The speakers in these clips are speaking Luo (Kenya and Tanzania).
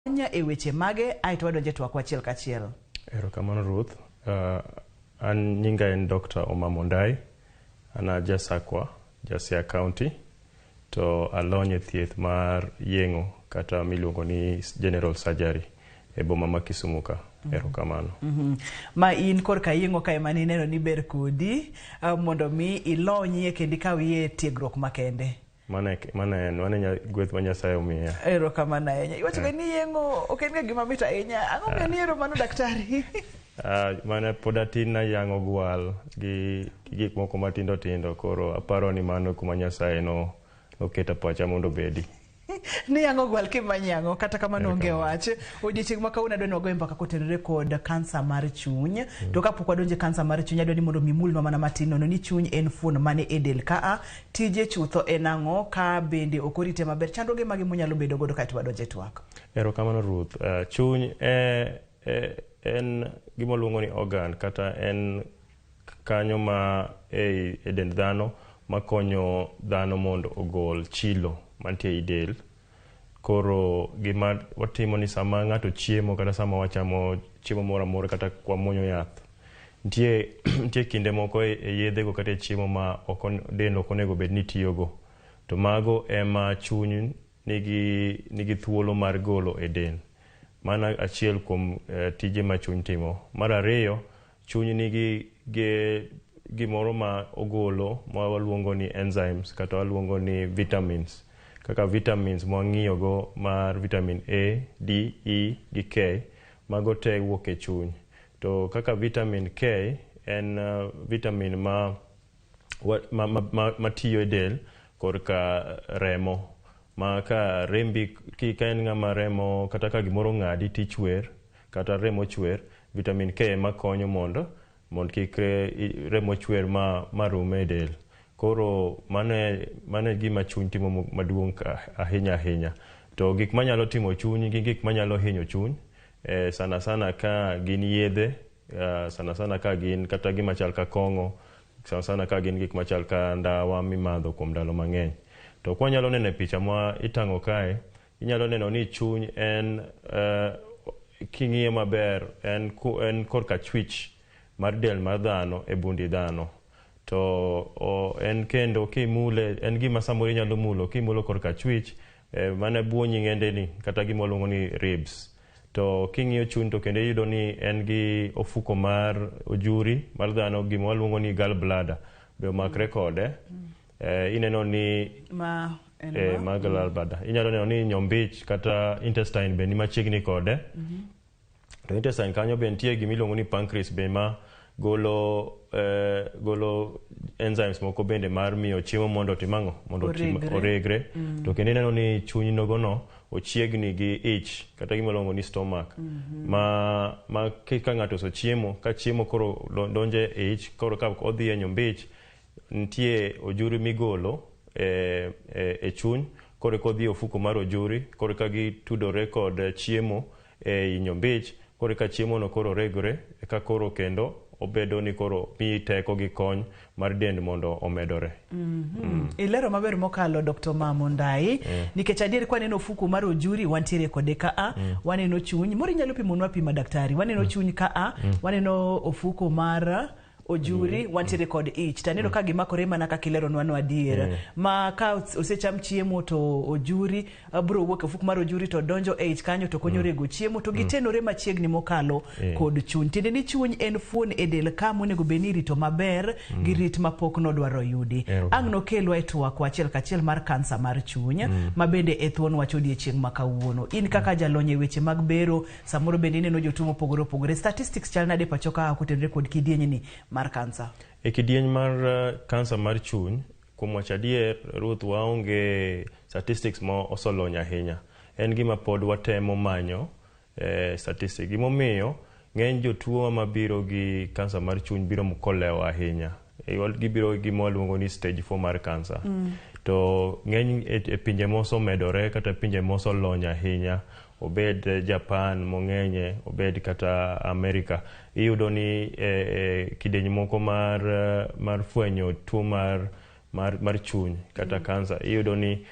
E weche mage aeto wadonjo e twakwa achiel kachiel. Erokamano Ruth. An nyinga en Dr. Omamo Ndai. An a ja Sakwa, ja Siaya County. To alony e thieth mar yeng'o kata miluongo ni general surgery e boma ma Kisumu ka. Erokamano. Ma in korka yeng'o ka ema nineno ni ber kodi mondo mi ilonyie kendo ikawie tiegruok makende. Mano en, mano e gweth ma Nyasaye omiya. Erokamano ahinya. Iwacho ga ni yeng'o ok en ga gima mit ahinya. Ang'o momiyo nihero mano, daktari? Mane pod atin nayang'o gwal gi gik moko matindo tindo, koro aparo ni mano kuma Nyasaye no noketo pacha mondo obedi. Niyang'o gwal kimanyo ang'o? Kata kamano onge wach. Odiochieng' ma kawuono adwa ni wagoye mbaka kotenore kod kansa mar chuny. To kapok wadonjo e kansa mar chuny, adwa ni mondo mi imulnwa mana matin nono ni chuny en fuon mane e del ka tije chutho en ang'o, ka bende ok orite maber, chandruoge mage monyalo bedo godo, kaeto wadonjo e twak. Erokamano Ruth. Chuny en gima waluongo ni organ kata en kanyo ma e dend dhano makonyo dhano mondo ogol chilo mantie ei del. Koro gima watimo ni sama ng'ato chiemo kata sama wachamo chiemo moro amora kata kwamuonyo yath, nitie kinde moko e yedhe go kata e chiemo ma ok del ok onego bed ni tiyogo. To mago ema chuny nigi thuolo mar golo e del. Mano achiel kuom tije ma chuny timo. Mar ariyo, chuny nigi gimoro ma ogolo ma waluongo ni enzymes kata waluongo ni vitamins. Kaka vitamins mwang'iyo go mar vitamin A, D, E gi K, mago te wuok e chuny. To kaka vitamin K en vitamin ma matiyo e del korka remo. Ma ka rembi ka en ng'ama remo kata ka gimoro ong'adi tichwer kata remo chwer, vitamin K ema konyo mondo kik remo chwer ma rum e del. Koro mano e gima chuny timo maduong' ahinya ahinya. To gik manyalo timo chuny gin gik manyalo hinyo chuny, sana sana ka gin yedhe, sana sana ka gin kata gima chal ka kong'o, sana sana ka gin gik machal ka ndawa mimadho kuom ndalo mang'eny. To kwanyalo neno e picha ma itang'o kae, inyalo neno ni chuny en, king'iye maber, en korka achwich mar del mar dhano e bundi dhano. To en kendo kimule, en gima samoro inyalo mulo, kimulo korka achwich, mana buo nying'ende ni kata gima waluongo ni ribs. To king'iyo chuny to kendo iyudo ni en gi ofuko mar ojuri mar dhano, gima waluongo ni gall bladder be omakre kode. Ineno ni Ma en ma? Ma gall bladder. Inyalo neno ni nyombich kata intestine be ni machiegni kode. To intestine kanyo be nitie gima iluongo ni pancreas be ma golo enzymes moko bende mar miyo chiemo mondo otim ang'o? Mondo oregre. Oregre. To kendo ineno ni chuny nogono ochiegni gi ich kata gima iluongo ni stomach. Ma ka ng'ato osechiemo, ka chiemo koro donjo e ich, koro ka odhi e nyombich, nitie ojuri migolo e chuny, koro eka odhi e ofuko mar ojuri, koro eka gitudore kod chiemo ei nyombich, koro eka chiemo no koro regore, eka koro kendo obedo ni koro miyi teko gi kony mar dend mondo omedore. Ilero maber mokalo, Dr. Mamo Ndai, nikech adier kwaneno ofuko mar ojuri wantiere kode ka a, waneno chuny moro inyalo pimonwa pima, daktari, waneno chuny ka a, waneno ofuko mar ojuri, wantiere kod ich, taneno ka gimakore mana kaka ileronwa no adier ma ka osecham chiemo to ojuri biro wuok e ofuko mar ojuri to donjo e ich kanyo to konyo rego chiemo to gitenore machiegni mokalo kod chuny. Tiende ni chuny en fuon e del ka monego bed ni irito maber gi rit mapok nodwaro yudi. Ang' nokelwa e twakwa achiel kachiel mar kansa mar chuny ma bende e thuon wach odiechieng' ma kawuono. In kaka jalony e weche mag bero, samoro bende ineno jotuo mopogore opogore, statistics chal nade pacho ka kotenore kod kidieny mar kansa? E kidieny mar kansa mar chuny, kuom wacho adier, Ruth, waonge statistics ma osolony ahinya. En gima pod watemo manyo statistic. Gimomiyo ng'eny jotuo mabiro gi kansa mar chuny biro kolewo ahinya. Gibiro gi gima waluongo ni stage 4 mar kansa. To ng'eny e pinje mosomedore kata pinje mosolony ahinya, obed Japan mong'enye, obed kata Amerika, iyudo ni kidieny moko mar fwenyo tuo mar chuny kata kansa, iyudo ni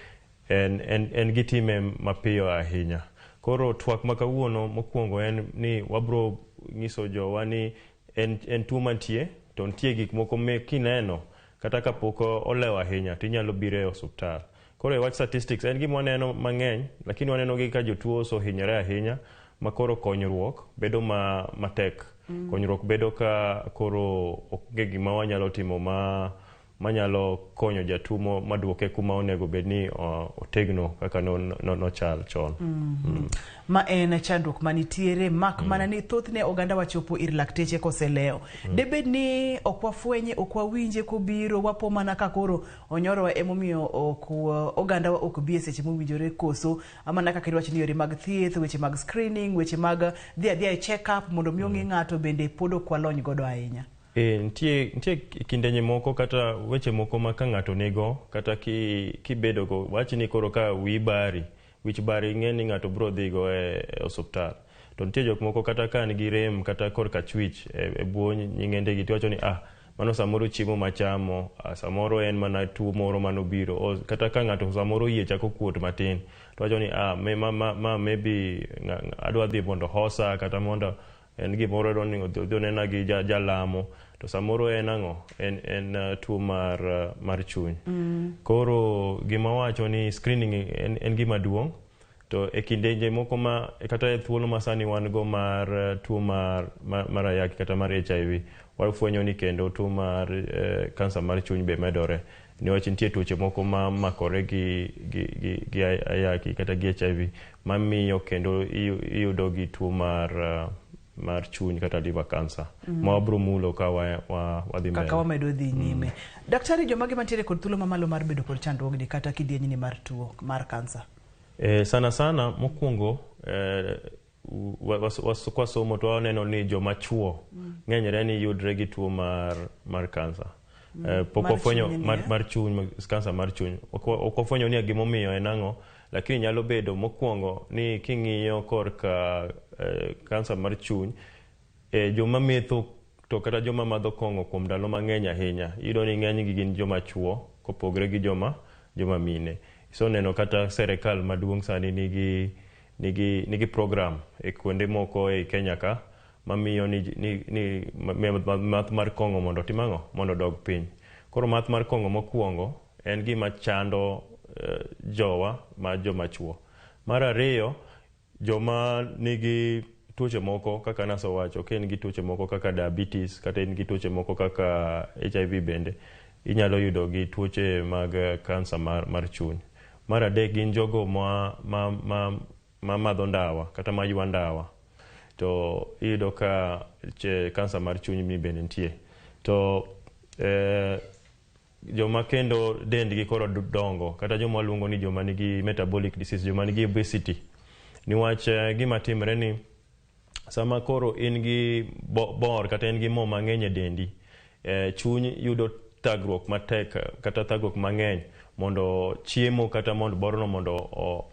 en gitime mapiyo ahinya. Koro Koro twak ma kawuono mokwongo en ni wabro nyiso jowa ni en tuo mantie, to nitie gik moko me kineno kata kapok olewo ahinya tinyalo biro e osuptal. Koro e wach statistics en gima waneno mang'eny, lakini waneno gi ka jotuo osehinyore ahinya ma koro konyruok bedo matek. Konyruok bedo ka koro onge gima wanyalo timo manyalo konyo jatuo maduoke kuma onego bed ni otegno kaka nochal chon. Ma en chandruok manitiere mak mana ni thothne oganda wachopo ir lakteche koselewo. Debed ni ok wafwenye, ok wawinje kobiro, wapo mana ka koro onyorowa, emomiyo ok oganda ok bi e seche mowinjore, koso mana kaka iwacho ni yore mag thieth, weche mag screening, weche mag dhi adhiya e check up mondo mi ong'e ng'ato bende pod ok walony godo ahinya. Nitie kindenye moko kata weche moko ma ka ng'ato nigo kata kibedo go, wach ni koro ka wiyi bari, wich bari, ing'e ni ng'ato biro dhigo e osuptal. To nitie jok moko kata ka nigi rem kata korka chwich e bwo nying'endegi, tiwacho ni mano samoro chiemo machamo, samoro en mana tuo moro manobiro. Kata ka ng'ato samoro yie chako kuot matin, to wacho ni ma maybe adwa dhi mondo hosa, kata mondo en gimoro dwa ni odhi onena gi jalamo, to samoro en ang'o, en tuo mar chuny. Koro gima wacho ni screening en gima duong', to e kindenje moko ma kata e thuolo ma sani wan go mar tuo mar ayaki kata mar HIV, wafwenyo ni kendo tuo mar kansa mar chuny be medore, niwach nitie tuoche moko ma makore gi ayaki kata gi HIV mamiyo kendo iyudo gi tuo mar chuny kata liver cancer, ma wabro mulo ka wadhi mbele. Kaka wamedo dhi nyime. Daktari, jomage mantiere kod thuolo mamalo mar bedo kod chandruogni kata kidienyni mar tuo mar kansa? Sana sana mokwongo, kwasomo to waneno ni joma chuo ng'enyre ni yudre gi tuo mar kansa. Pok wafwenyo mar chuny, kansa mar chuny. Ok wafwenyo ni gimomiyo en ang'o, lakini nyalo bedo mokwongo ni king'iyo korka kansa mar chuny, joma metho to kata joma madho kong'o kuom ndalo mang'eny ahinya, iyudo ni ng'enygi gin joma chuo kopogre gi joma mine. Iseneno kata serikal maduong' sani nigi program e kuonde moko e Kenya ka mamiyo ni math mar kong'o mondo otim ang'o, mondo odog piny. Koro math mar kong'o mokwongo en gima chando jowa ma joma chuo. Mar ariyo, joma nigi tuoche moko kaka nasewacho, ka in gi tuoche moko kaka diabetes kata in gi tuoche moko kaka HIV bende inyalo yudo gi tuoche mag kansa mar chuny. Mar adek gin jogo ma madho ndawa kata ma ywa ndawa, to iyudo ka kansa mar chuny ni bende nitie. To joma kendo dendgi koro dongo, kata joma waluongo ni joma nigi metabolic disease, joma nigi obesity, niwach gima timre ni sama koro in gi bor kata in gi mo mang'eny e dendi, chuny yudo thagruok matek kata thagruok mang'eny mondo chiemo kata mondo borno mondo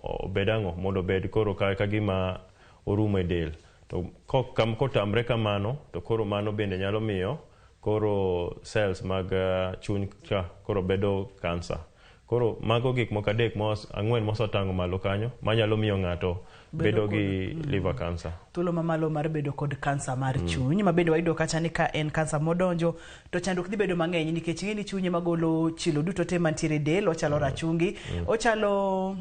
obed ang'o, mondo obed koro ka gima orumo e del. To kotamre kamano, to koro mano bende nyalo miyo koro cells mag chuny ka koro bedo kansa. Koro mago gik moko adek, ang'wen mosetang'o malo kanyo manyalo miyo ng'ato bedo gi liver cancer. Thuolo mamalo mar bedo kod kansa mar chuny, ma bende wayudo kacha ni ka en kansa modonjo to chandruok dhi bedo mang'eny, nikech ing'e ni chuny ema golo chilo duto te mantiere e del, ochalo rachungi, ochalo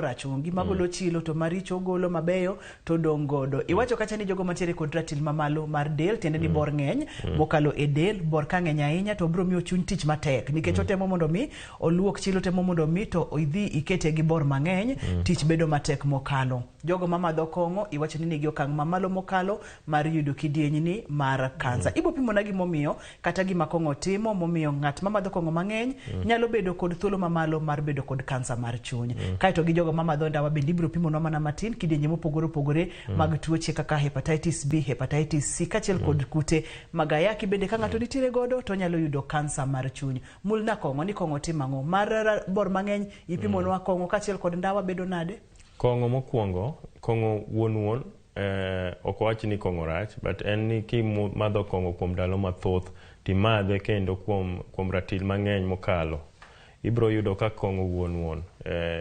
rachungi magolo chilo to maricho ogolo, mabeyo to odong' godo. Iwacho kacha ni jogo mantiere kod ratil mamalo mar del, tiende ni bor ng'eny mokalo e del, bor ka ng'eny ahinya to biro miyo chuny tich matek, nikech otemo mondo mi oluok chilo, otemo mondo mi to idhi ikete gi bor mang'eny, tich bedo matek mokalo. Jogo mamadho kong'o iwacho ni nigi okang' mamalo mokalo mar yudo kidienyni mar kansa. Ibo pimona gimomiyo kata gima kong'o timo momiyo ng'at mamadho kong'o mang'eny nyalo bedo kod thuolo mamalo mar bedo kod kansa mar chuny. Kaeto gi jogo mamadho ndawa bende ibiro pimonwa mana matin kidienje mopogore opogore mag tuoche kaka hepatitis B, hepatitis C kaachiel kod kute mag ayaki bende ka ng'ato nitiere godo to onyalo yudo kansa mar chuny. Mulna kong'o ni kong'o timo ang'o? Mar bor mang'eny ipimonwa kong'o kaachiel kod ndawa bedo nade? Kong'o mokwongo, kong'o wuon wuon, ok wach ni kong'o rach, but en ni kimadho kong'o kuom ndalo mathoth, timadhe kendo kuom ratil mang'eny mokalo, ibiro yudo ka kong'o wuon wuon,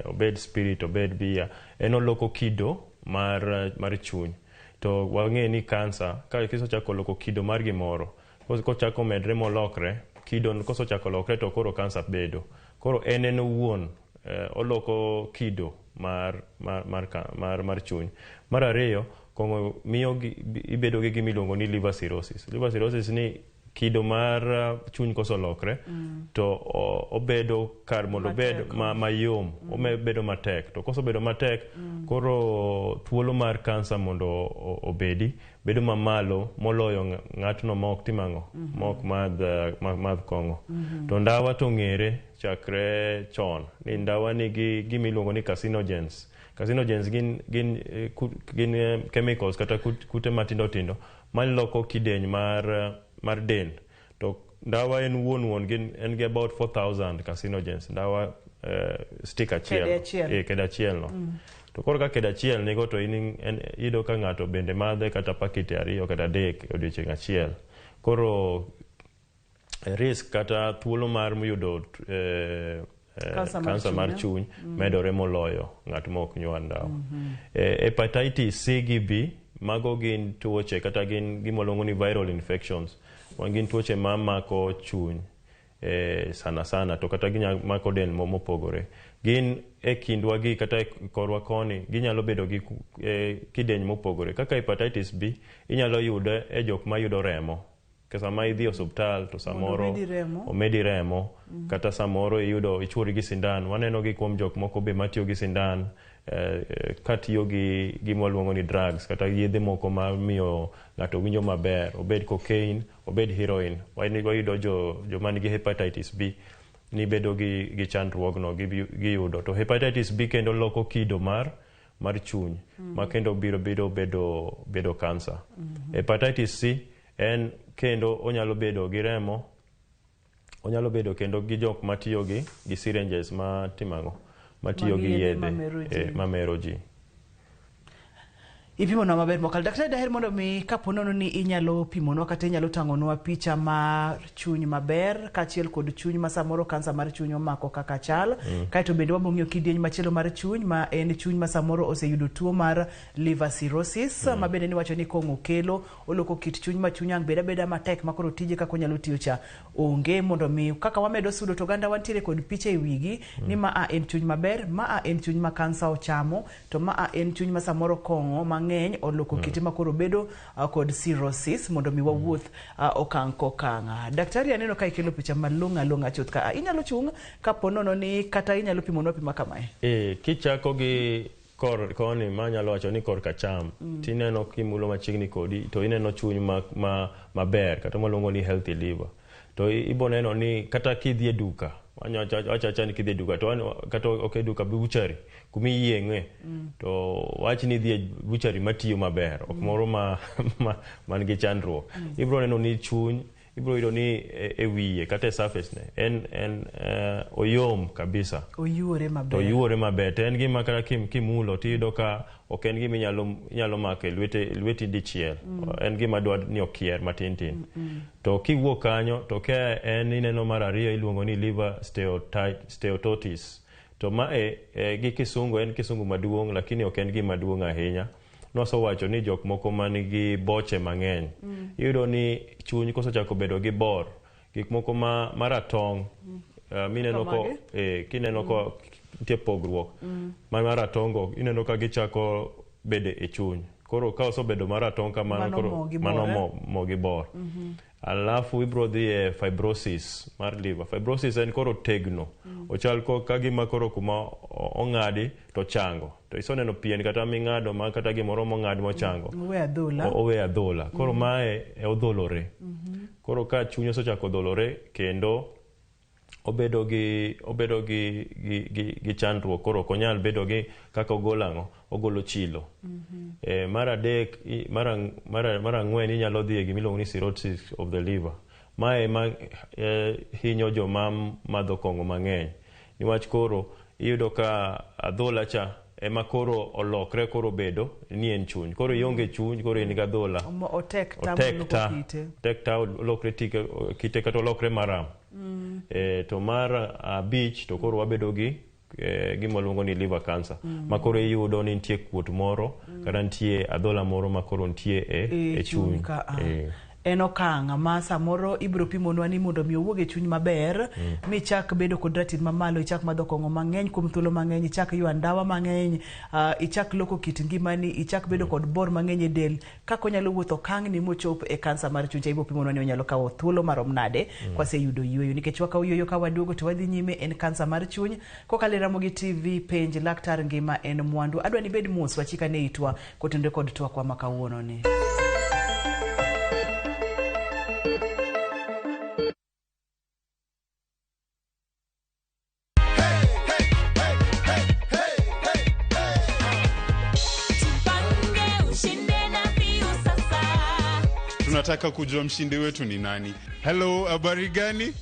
obed spirit, obed bia, en oloko kido mar chuny. To wang'e ni kansa ka kisechako loko kido mar gimoro, kochako medre molokre, kido kosechako lokre to koro kansa bedo. Koro en owuon oloko kido mar chuny. Mar ariyo, kong'o miyo ibedo gi gima iluongo ni liver cirrhosis. Liver cirrhosis ni kido mar chuny kosolokre to obedo kar mondo obed mayom, obedo matek. To kosebedo matek, koro thuolo mar kansa mondo obedi bedo mamalo moloyo ng'atno ma ok tim ang'o, ma ok madh kong'o. To ndawa to ng'ere chakre chon ni ndawa nigi gima iluongo ni carcinogens. Carcinogens gin chemicals kata kute matindo tindo maloko kidieny mar del. To ndawa en wuon gin en gi about 4000 carcinogens. Ndawa stick achiel. Kede achiel no. To koro ka kede achiel nigo to iyudo ka ng'ato bende madhe kata pakiti 2 kata 3 e odiochieng' achiel. Koro risk kata thuolo mar yudo kansa mar chuny medore moloyo ng'at ma ok nywa ndawa. Hepatitis C gi B mago gin tuoche kata gin gima waluongo ni viral infections. Gin tuoche mamako chuny sana sana to kata ginyalo mako del mopogore. Gin e kindwa gi kata e korwa koni ginyalo bedo gi kidieny mopogore. Kaka hepatitis B inyalo yude e jok mayudo remo. Sama idhi e osuptal to samoro omedi remo kata samoro iyudo ichuori gi sindan. Waneno gi kuom jok moko be matiyo gi sindan katiyo gi gima waluongo ni drugs kata yedhe moko mamiyo ng'ato winjo maber, obed cocaine, obed heroin. Wayudo joma nigi hepatitis B ni bedo gi chandruogno giyudo. To hepatitis B kendo loko kido mar chuny ma kendo biro bedo kansa. Hepatitis C en kendo onyalo bedo gi remo, onyalo bedo kendo gi jok matiyo gi syringes matimango, matiyo gi yedhe mamero ji. Ipimonwa maber mokalo. Daktari, daher mondo mi kapo nono ni inyalo pimonwa kata inyalo tang'onwa picha mar chuny maber kaachiel kod chuny ma samoro kansa mar chuny omako kaka chal. Kaeto bende wabiro ng'iyo kidieny machielo mar chuny ma en chuny ma samoro oseyudo tuo mar liver cirrhosis ma bende niwacho ni kong'o kelo oloko kit chuny ma chuny ang' beda beda matek ma koro tije kaka onyalo tiyo cha onge. Mondo mi kaka wamedo sudo to oganda wantiere kod picha e wigi ni ma a en chuny maber, ma a en chuny ma kansa ochamo, to ma a en chuny ma samoro kong'o mang'eny oloko kite ma koro bedo kod cirrhosis, mondo mi wawuoth okang' kokang'. Daktari, aneno ka ikelo picha malong'o along'a chuth ka. Inyalo chung' kapo nono ni kata inyalo pimonwa pima kamae. Kichako gi kor koni manyalo wacho ni kor kacham, tineno kimulo machiegni kodi to ineno chuny maber kata mwaluongo ni healthy liver. To ibo neno ni kata kidhi e duka, wachacha ni kidhi e duka to kata ok e duka, butchery kuma iyieng'e, to wach ni idhi e butchery matiyo maber, ok moro man gi chandruok. Ibiro neno ni chuny, ibiro yudo ni e wiye kata e surface ne en oyom kabisa, oyuore maber. To oyuore maber. To en gima kata kimulo tiyudo ka ok en gima inyalo mako e lweti dichiel. En gima dwa ni okier matin tin. To kiwuok kanyo to ka en ineno mar ariyo iluongo ni liver steatosis. To mae gi kisungu en kisungu maduong', lakini ok en gima duong' ahinya. Nosewacho ni jok moko man gi boche mang'eny, iyudo ni chuny kosechako bedo gi bor, gik moko maratong' mineno ko kineno ko nitie pogruok maratong' go ineno ka gichako bedo e chuny. Koro ka osebedo maratong' kamano, koro mano mo gi bor. Alafu ibiro dhi e fibrosis mar liver. Fibrosis en koro tegno. Ochal ka gima koro kuma ong'adi to chango. To iseneno pien kata ming'ado ma kata gimoro mong'ad mochango. Owe adhola. Koro mae odholore. Koro ka chuny osechako dholore kendo obedo gi chandruok. Koro ok onyal bedo gi kaka ogolo ang'o, ogolo chilo. Mar adek, mar ang'wen inyalo dhi e gima iluongo ni cirrhosis of the liver. Mae ma hinyo joma madho kong'o mang'eny. Niwach koro iyudo ka adhola cha ema koro olokre, koro bedo ni en chuny. Koro ionge chuny, koro in gi adhola. Otek ta olokre kite kata olokre maram. To mar abich to koro wabedo gi gima waluongo ni liver cancer, ma koro iyudo ni nitie kuot moro kata nitie adhola moro ma koro nitie e chuny. Ka, ah. Eh. En okang' ma samoro ibiro pimonwa ni mondo mi owuog e chuny maber michak bedo kod ratil mamalo, ichak madho kong'o mang'eny kuom thuolo mang'eny, ichak ywa ndawa mang'eny, ichak loko kit ngimani, ichak bedo kod bor mang'eny e del, kaka onyalo wuotho okang'ni mochop e kansa mar chuny cha. Ibiro pimonwa ni onyalo kawo thuolo marom nade kwaseyudo yueyo, nikech wakawo yueyo ka waduogo to wadhi nyime. En kansa mar chuny kokalo e Ramogi TV. Penj laktar, ngima en mwandu. Adwa ni bed mos, wachikane itwa kotenore kod twakwa ma kawuono ni. Tupange ushinde na Viusasa. Tunataka kujua mshindi wetu ni nani. Hello, habari gani?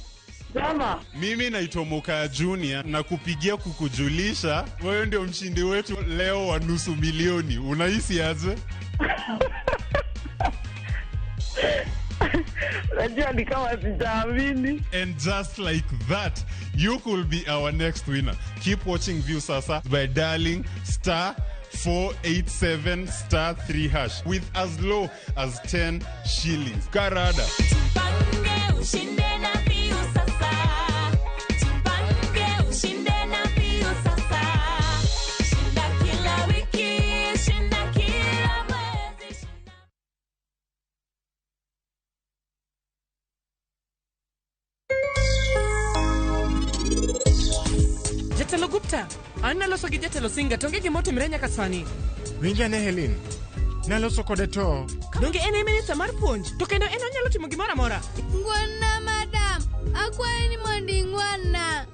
Jama. Mimi naitwa Moka Junior na kupigia kukujulisha wewe ndio mshindi wetu leo wa nusu milioni. Unahisi aje? Najua ni kama sijaamini. And just like that, you could be our next winner. Keep watching Viusasa by dialing *487*3# with as low as 10 shillings. Karada. Tupange ushinde na Viusasa. Tupange ushinde na Viusasa. Shinda kila wiki, shinda kila mwezi. Shinda. Jatelo Gupta, an naloso gi jatelo Singa to onge gima otimre nyaka sani. Winj ane Helen, naloso kode to. Donge en e minista mar puonj, to kendo en onyalo timo gimoro amora. Ngwonna madam, akwayi ni mondo ing'wonna.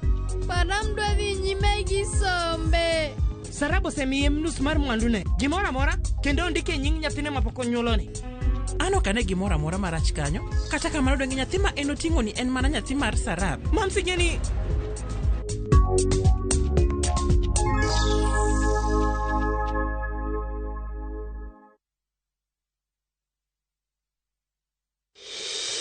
Param dwa dhi nyime gi sombe. Sarab osemiye nus mar mwandune, gimoro amora, kendo ondike e nying nyathine mapok onyuoloni. An ok ane gimoro amora marach kanyo. Kata kamano, donge nyathi ma en oting'o ni en mana nyathi mar Sarab? Mamsi ng'eni.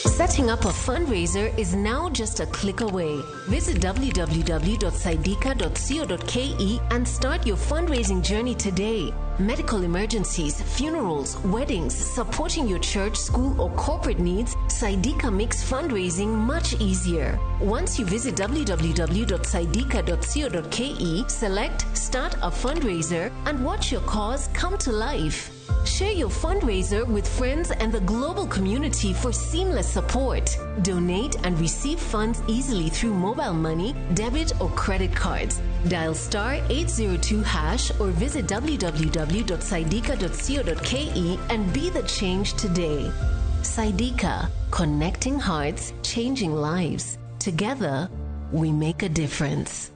Setting up a fundraiser is now just a click away. Visit www.saidika.co.ke and start your fundraising journey today. Medical emergencies, funerals, weddings, supporting your church, school, or corporate needs, Saidika makes fundraising much easier. Once you visit www.saidika.co.ke, select Start a Fundraiser and watch your cause come to life. Share your fundraiser with friends and the global community for seamless support. Donate and receive funds easily through mobile money, debit, or credit cards. Dial *802# or visit www.saidika.co.ke and be the change today. Saidika, connecting hearts, changing lives. Together, we make a difference.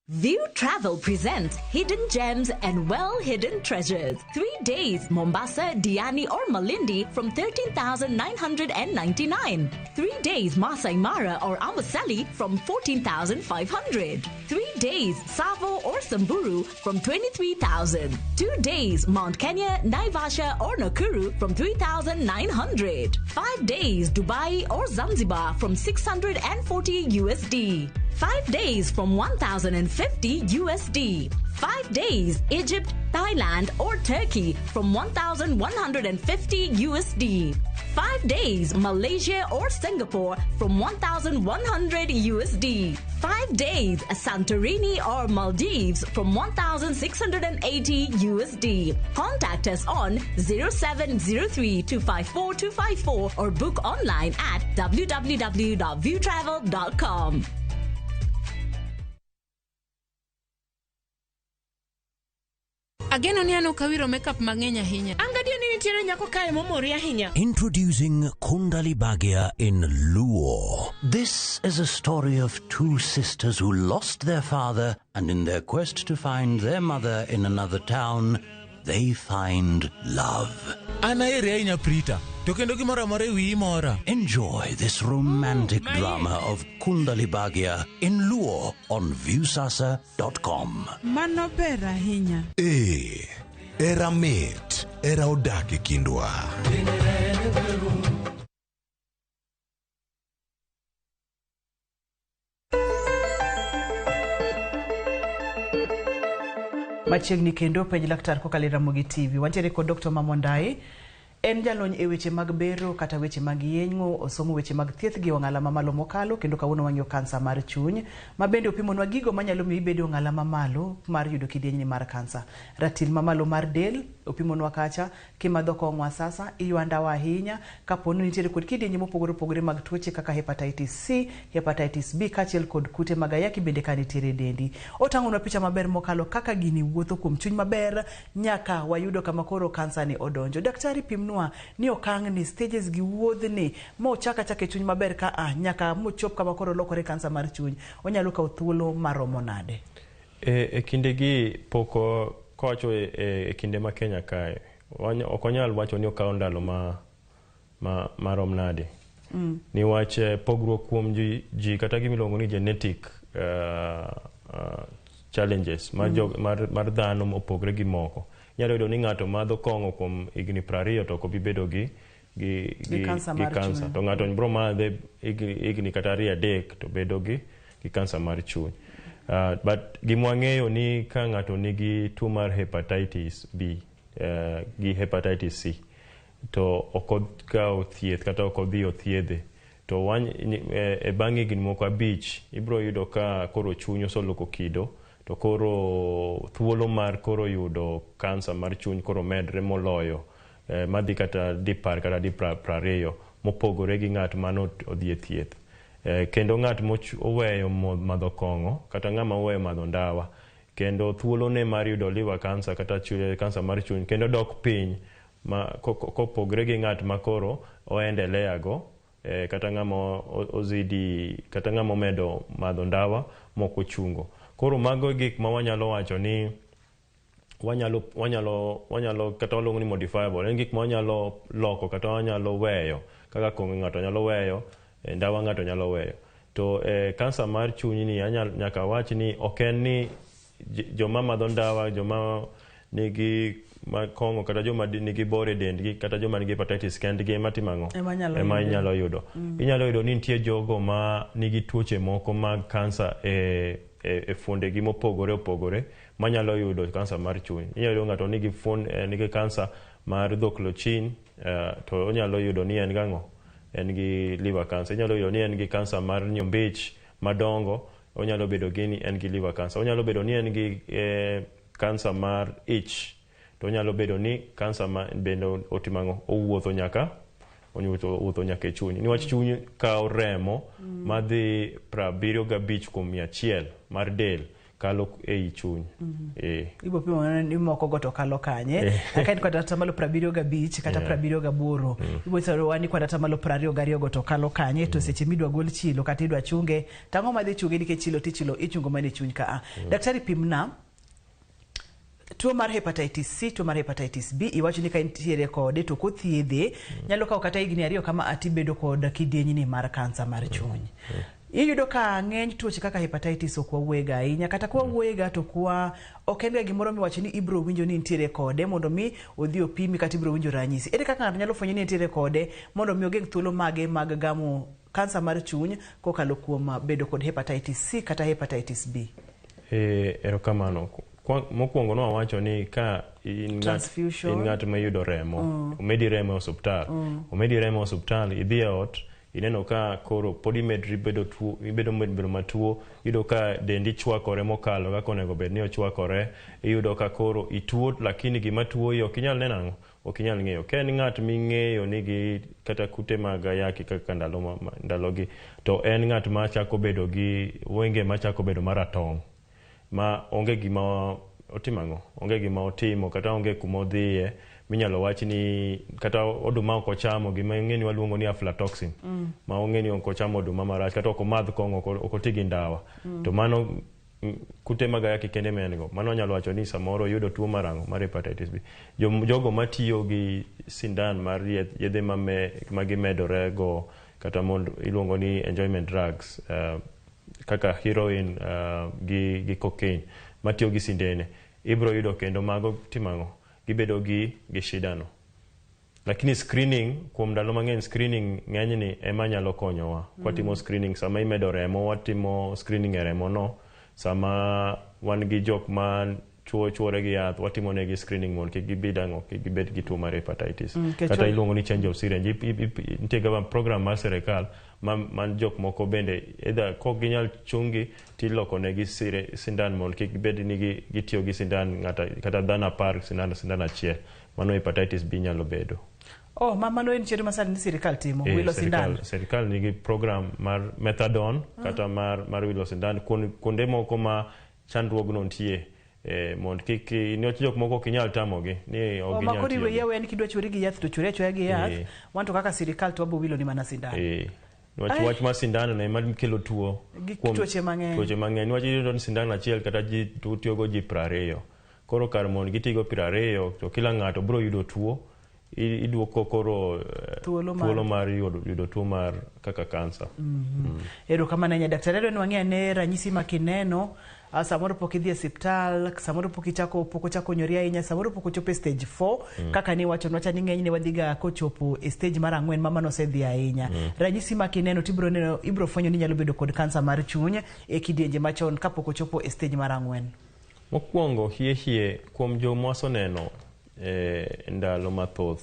View Travel presents Hidden Gems and Well Hidden Treasures. 3 days Mombasa, Diani, or Malindi from 13,999. 3 days Masai Mara or Amboseli from 14,500. 3 days Tsavo or Samburu from 23,000. 2 days Mount Kenya, Naivasha, or Nakuru from 3,900. 5 days Dubai or Zanzibar from 640 USD. 5 days from 1,050 USD. 5 days Egypt, Thailand, or Turkey from 1,150 USD. 5 days Malaysia or Singapore from 1,100 USD. 5 days Santorini or Maldives from 1,680 USD. Contact us on 0703 254 254 or book online at www.viewtravel.com. Ageno ni an ok awiro makeup mang'eny ahinya. An gadier ni nitiere nyako kae momori ahinya. Introducing Kundali Bhagya in Luo. This is a story of two sisters who lost their father, and in their quest to find their mother in another town, they find love. An aheri ahinya Prita, to kendo gimoro amora e wiyi mora. Enjoy this romantic drama of Kundali Bhagya in Luo on Viusasa.com. Mano ber ahinya. Ee, era mit, era odak e kindwa. Machiegni kendo penj laktar kokalo e Ramogi TV. Wantiere kod Dr. Mamondai. En jalony e weche mag bero kata weche mag yeng'o, osomo weche mag thieth gi ong'ala mamalo mokalo kendo kawuono wang'iyo kansa mar chuny, ma bende opimonwa gigo manyalo miyo ibed e ong'ala mamalo mar yudo kidienyni mar kansa. Ratil mamalo mar del, opimonwa kacha, kimadho kong'o asasa, iywa ndawa ahinya, kapo ni nitiere kod kidienje mopogore opogore mag tuoche kaka hepatitis C, hepatitis B kaachiel kod kute mag ayaki bende ka nitiere e dendi. Otang'onwa picha maber mokalo kaka gini wuotho kuom chuny maber nyaka wayudo kama koro kansa ni odonjo. Daktari pimnwa ni okang' ni stages gi wuodhni ma ochak achaka e chuny maber ka a nyaka mochop kama koro olokore kansa mar chuny onyalo kawo thuolo maromo nade? E kindegi pok kowacho e kinde ma Kenya kae ok wanyal wacho ni okawo ndalo marom nade. Niwach pogruok kuom ji kata gimiluongo ni genetic challenges mar dhano mopogre gi moko. Inyalo yudo ni ng'ato madho kong'o kuom higni 20 to ok obi bedo gi kansa mar chuny. To ng'ato biro madhe higni kata 2 3 to bedo gi kansa mar chuny. But gima wang'eyo ni ka ng'ato nigi tuo mar hepatitis B gi hepatitis C to ok okawo thieth kata ok odhi othiedhe to e bang' higni moko 5 ibiro yudo ka koro chuny oseloko kido to koro thuolo mar koro yudo kansa mar chuny koro medre moloyo madhi kata 10 kata 20 mopogore gi ng'at mano odhi e thieth. Kendo ng'at moweyo madho kong'o kata ng'ama oweyo madho ndawa kendo thuolone mar yudo liver cancer kata kansa mar chuny kendo dok piny ma kopogre gi ng'at ma koro oendelea go kata ng'ama ozidi kata ng'ama omedo madho ndawa mok ochungo. Koro mago gik ma wanyalo wacho ni wanyalo kata waluongo ni modifiable, en gik ma wanyalo loko kata wanyalo weyo kaka kong'o ng'ato nyalo weyo, ndawa ng'ato nyalo weyo. To kansa mar chuny ni nyaka wach ni ok en ni joma madho ndawa, joma nigi kong'o kata joma nigi bor e dendgi kata joma nigi hepatitis kendgi ema timo ang'o? Ema inyalo yudo. Inyalo yudo ni nitie jogo ma nigi tuoche moko mag kansa e fuondegi mopogore opogore manyalo yudo kansa mar chuny. Inyalo yudo ng'ato nigi nigi kansa mar dhok lochin to onyalo yudo ni en gang'o? En gi liver cancer. Inyalo yudo ni en gi kansa mar nyombich madongo, onyalo bedo gi ni en gi liver cancer. Onyalo bedo ni en gi kansa mar ich, to onyalo bedo ni kansa ma bende otimo ang'o? Owuotho nyaka e chuny. Niwach chuny kawo remo madhi 75% mar del kalo ei chuny. Ibo pimo ni moko go to kalo kanye. Ka en kod atamalo 75 kata 78. Ibo nyisowa ni kod atamalo 22 go to kalo kanye to seche midwa gol chilo kata idwa chunge tang'o madhi chunge nikech chilo tichilo ichungo mana e chuny ka. Daktari pimna tuo mar hepatitis C, tuo mar hepatitis B iwacho ni ka intiere kode to kothiedhe nyalo kawo kata higni 2 kama atibedo kod kidienyni mar kansa mar chuny. Iyudo ka ng'eny tuoche kaka hepatitis ok wawuoyega ahinya kata kwa wawuoyega to kwa ok en ga gimoro miwacho ni ibiro winjo ni intiere kode mondo mi odhi opimi kata ibiro winjo ranyisi. Ere kaka ng'ato nyalo fwenyo ni intiere kode mondo mi ogeng' thuolo mage mag gamo kansa mar chuny kokalo kuom bedo kod hepatitis C kata hepatitis B? Erokamano. Mokwongo no wawacho ni ka in ng'at ma yudo remo, omedi remo e osuptal, omedi remo e osuptal, idhi e ot, ineno ka koro pod imedri bedo tuo, ibedo matuo, iyudo ka dendi chwakore mokalo kaka onego bed ni ochwakore, iyudo ka koro ituo lakini gima tuoyi ok inyal neno ang'o? Ok inyal ng'eyo. Ka en ng'at ming'eyo nigi kata kute mag ayaki kaka ndalogi, to en ng'at machako bedo gi wenge machako bedo maratong' ma onge gima otimo ang'o? Onge gima otimo kata onge kuma odhiye minyalo wach ni kata oduma ok ochamo gima ing'e ni waluongo ni aflatoxin. Ma ong'e ni ok ochamo oduma marach kata ok omadh kong'o ok oti gi ndawa. To mano kute mag ayaki kende ma en go. Mano anyalo wacho ni samoro yudo tuo mar ang'o? Mar hepatitis B. Jogo matiyo gi sindan mar yedhe ma gimedore go kata mondo iluongo ni enjoyment drugs kaka heroin gi cocaine matiyo gi sindene ibiro yudo kendo mago timo ang'o? Gibedo gi shida no. Lakini screening kuom ndalo mang'eny screening ng'enyni ema nyalo konyowa. Kwatimo screening sama imedo remo, watimo screening e remo no. Sama wan gi jok ma chuore gi yath, watimo negi screening mondo kik gibed ang'o, kik gibed gi tuo mar hepatitis. Nikech Kata iluongo ni change of syringe. Nitie ga program mar sirikal man jok moko bende either kok ginyal chungi tiloko negi sindan mondo kik bed ni gitiyo gi sindan ng'ata kata dhano 10 sindan achiel. Mano hepatitis B nyalo bedo. Oh, mano en chenro ma sani ni sirikal timo, wilo sindan. Sirikal nigi program mar methadone kata mar wilo sindan kuonde moko ma chandruogno nitie. Mondo kik niwach jok moko ok inyal tamogi ni ok ginyal Makoro tiyo iwe gi. yawe en kidwa chwori gi yath to chwori achwoya gi yath. Wan to kaka sirikal to wabo wilo ni mana sindan. Niwach wach mar sindan no ema kelo tuo Gi kuom tuoche mang'eny. Tuoche mang'eny. Niwach iyudo ni sindan achiel kata ji tiyogo ji 20. Koro kar mondo gitigo 20 to kila ng'ato biro yudo tuo. Iduoko koro thuolo mar yudo tuo mar kaka kansa. Erokamano ahinya daktari. Adwa ni wang'e ane ranyisi ma kineno, samoro pok idhi e osiptal, samoro pok ochako nyori ahinya, samoro pok ochopo e stage 4, kaka niwachonwa cha ni ng'enyne wadhiga kochopo e stage mar 4 ma mano osedhi ahinya. Ranyisi ma kineno to ibiro fwenyo ni inyalo bedo kod kansa mar chuny e kidienje machon kapok ochopo e stage mar 4. Mokwongo hie kuom joma waseneno ndalo mathoth,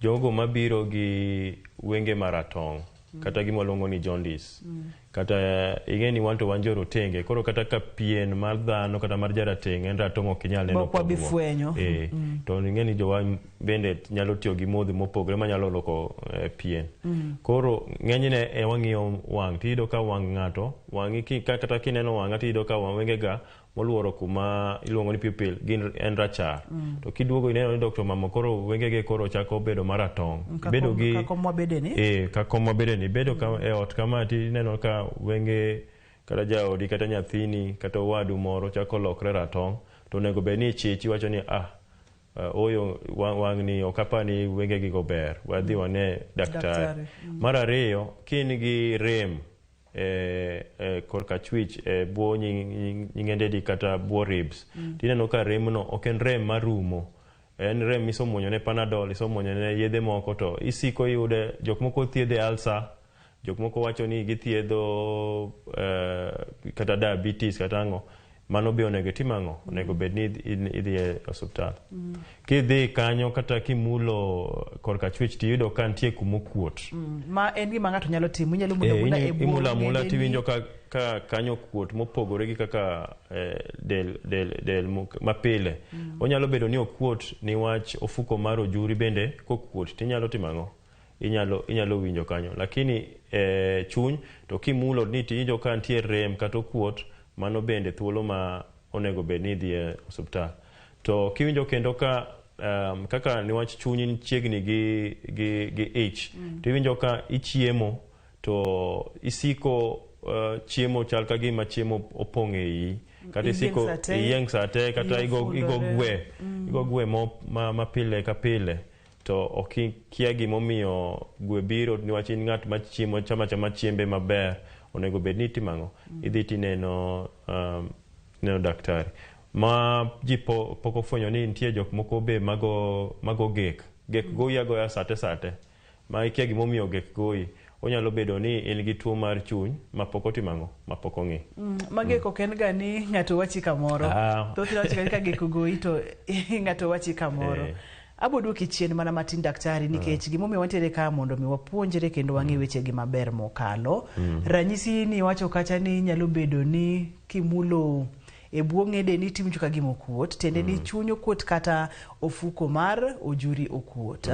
jogo mabiro gi wenge maratong' kata gima waluongo ni jaundice. Kata ing'e ni wan to wan jorotenge, koro kata ka pien mar dhano kata mar jarateng' en ratong' ok inyal neno Mok wabi pogruok. fwenyo. To ing'e ni jowa bende nyalo tiyo gi modhi mopogore manyalo loko pien. Koro ng'enyne wang'iyo wang' tiyudo ka wang' ng'ato, wang'i kata kineno wang'a tiyudo ka wenge ga moluoro kuma iluongo ni pupil gin en rachar. To kiduogo ineno ni Dr. Mamo koro wengege koro chako bedo maratong'. Bedo gi Kaka mwabede ni? Kaka mwabede ni. Bedo ka e ot kama tineno ka wenge kata jaodi kata nyathini kata owadu moro chako lokre ratong', to onego bed ni ichich iwacho ni oyo wang'ni ok apar ni wengegi go ber, wadhi wane daktari. Mar ariyo, ka in gi rem korka chwich bwo nying'endedi kata bwo ribs, tineno ka remno ok en rem marumo, en rem misomuonyo ne Panadol, isomuonyo ne yedhe moko to isiko iyude. Jok moko thiedhe ulcer, jok moko wacho ni githiedho kata diabetes kata ang'o. Mano be onego itim ang'o? Onego bed ni idhi e osiptal. Kidhi kanyo kata kimulo korka chwich tiyudo ka nitie kumokuot. Ma en gima ng'ato nyalo timo, inyalo mulo amula e bwo Imulo amula ng'endeni. tiwinjo ka kanyo kuot mopogore gi kaka del mapile. Onyalo bedo ni okuot niwach ofuko mar ojuri bende kokuot tinyalo timo ang'o? Inyalo winjo kanyo. Lakini chuny to kimulo ni tiwinjo ka nitie rem kata okuot, mano bende thuolo ma onego bed ni idhi e osiptal. To kiwinjo kendo ka kaka niwach chunyi chiegni gi ich, tiwinjo ka ichiemo to isiko chiemo chal ka gima chiemo opong' e iyi, kata isiko iyieng' sate, kata igo gwe, igo gwe ma pile ka pile, to ok ikia gimomiyo gwe biro niwach in ng'at machiemo chama chama chiembe maber. Onego bed ni itimo ang'o? Idhi tineno neno daktari. Ma ji pok ofwenyo ni nitie jok moko be mago gek. Gek goyi agoya sate ma ikia gimomiyo gek goyi. Onyalo bedo ni in gi tuo mar chuny ma pok otimo ang'o? Ma pok ong'e. Ma gek ok en ga ni ng'ato wachi kamoro. Thothne wacho ga ni ka gek ogoyi to ng'ato wachi kamoro. Abo duoki chien mana matin daktari, nikech gimomiyo wantiere ka mondo mi wapuonjre kendo wang'e weche gi maber mokalo. Ranyisi ni wacho kacha ni nyalo bedo ni kimulo e bwo ng'edeni tiwinjo ka gima okuot, tiende ni chuny okuot kata ofuko mar ojuri okuot.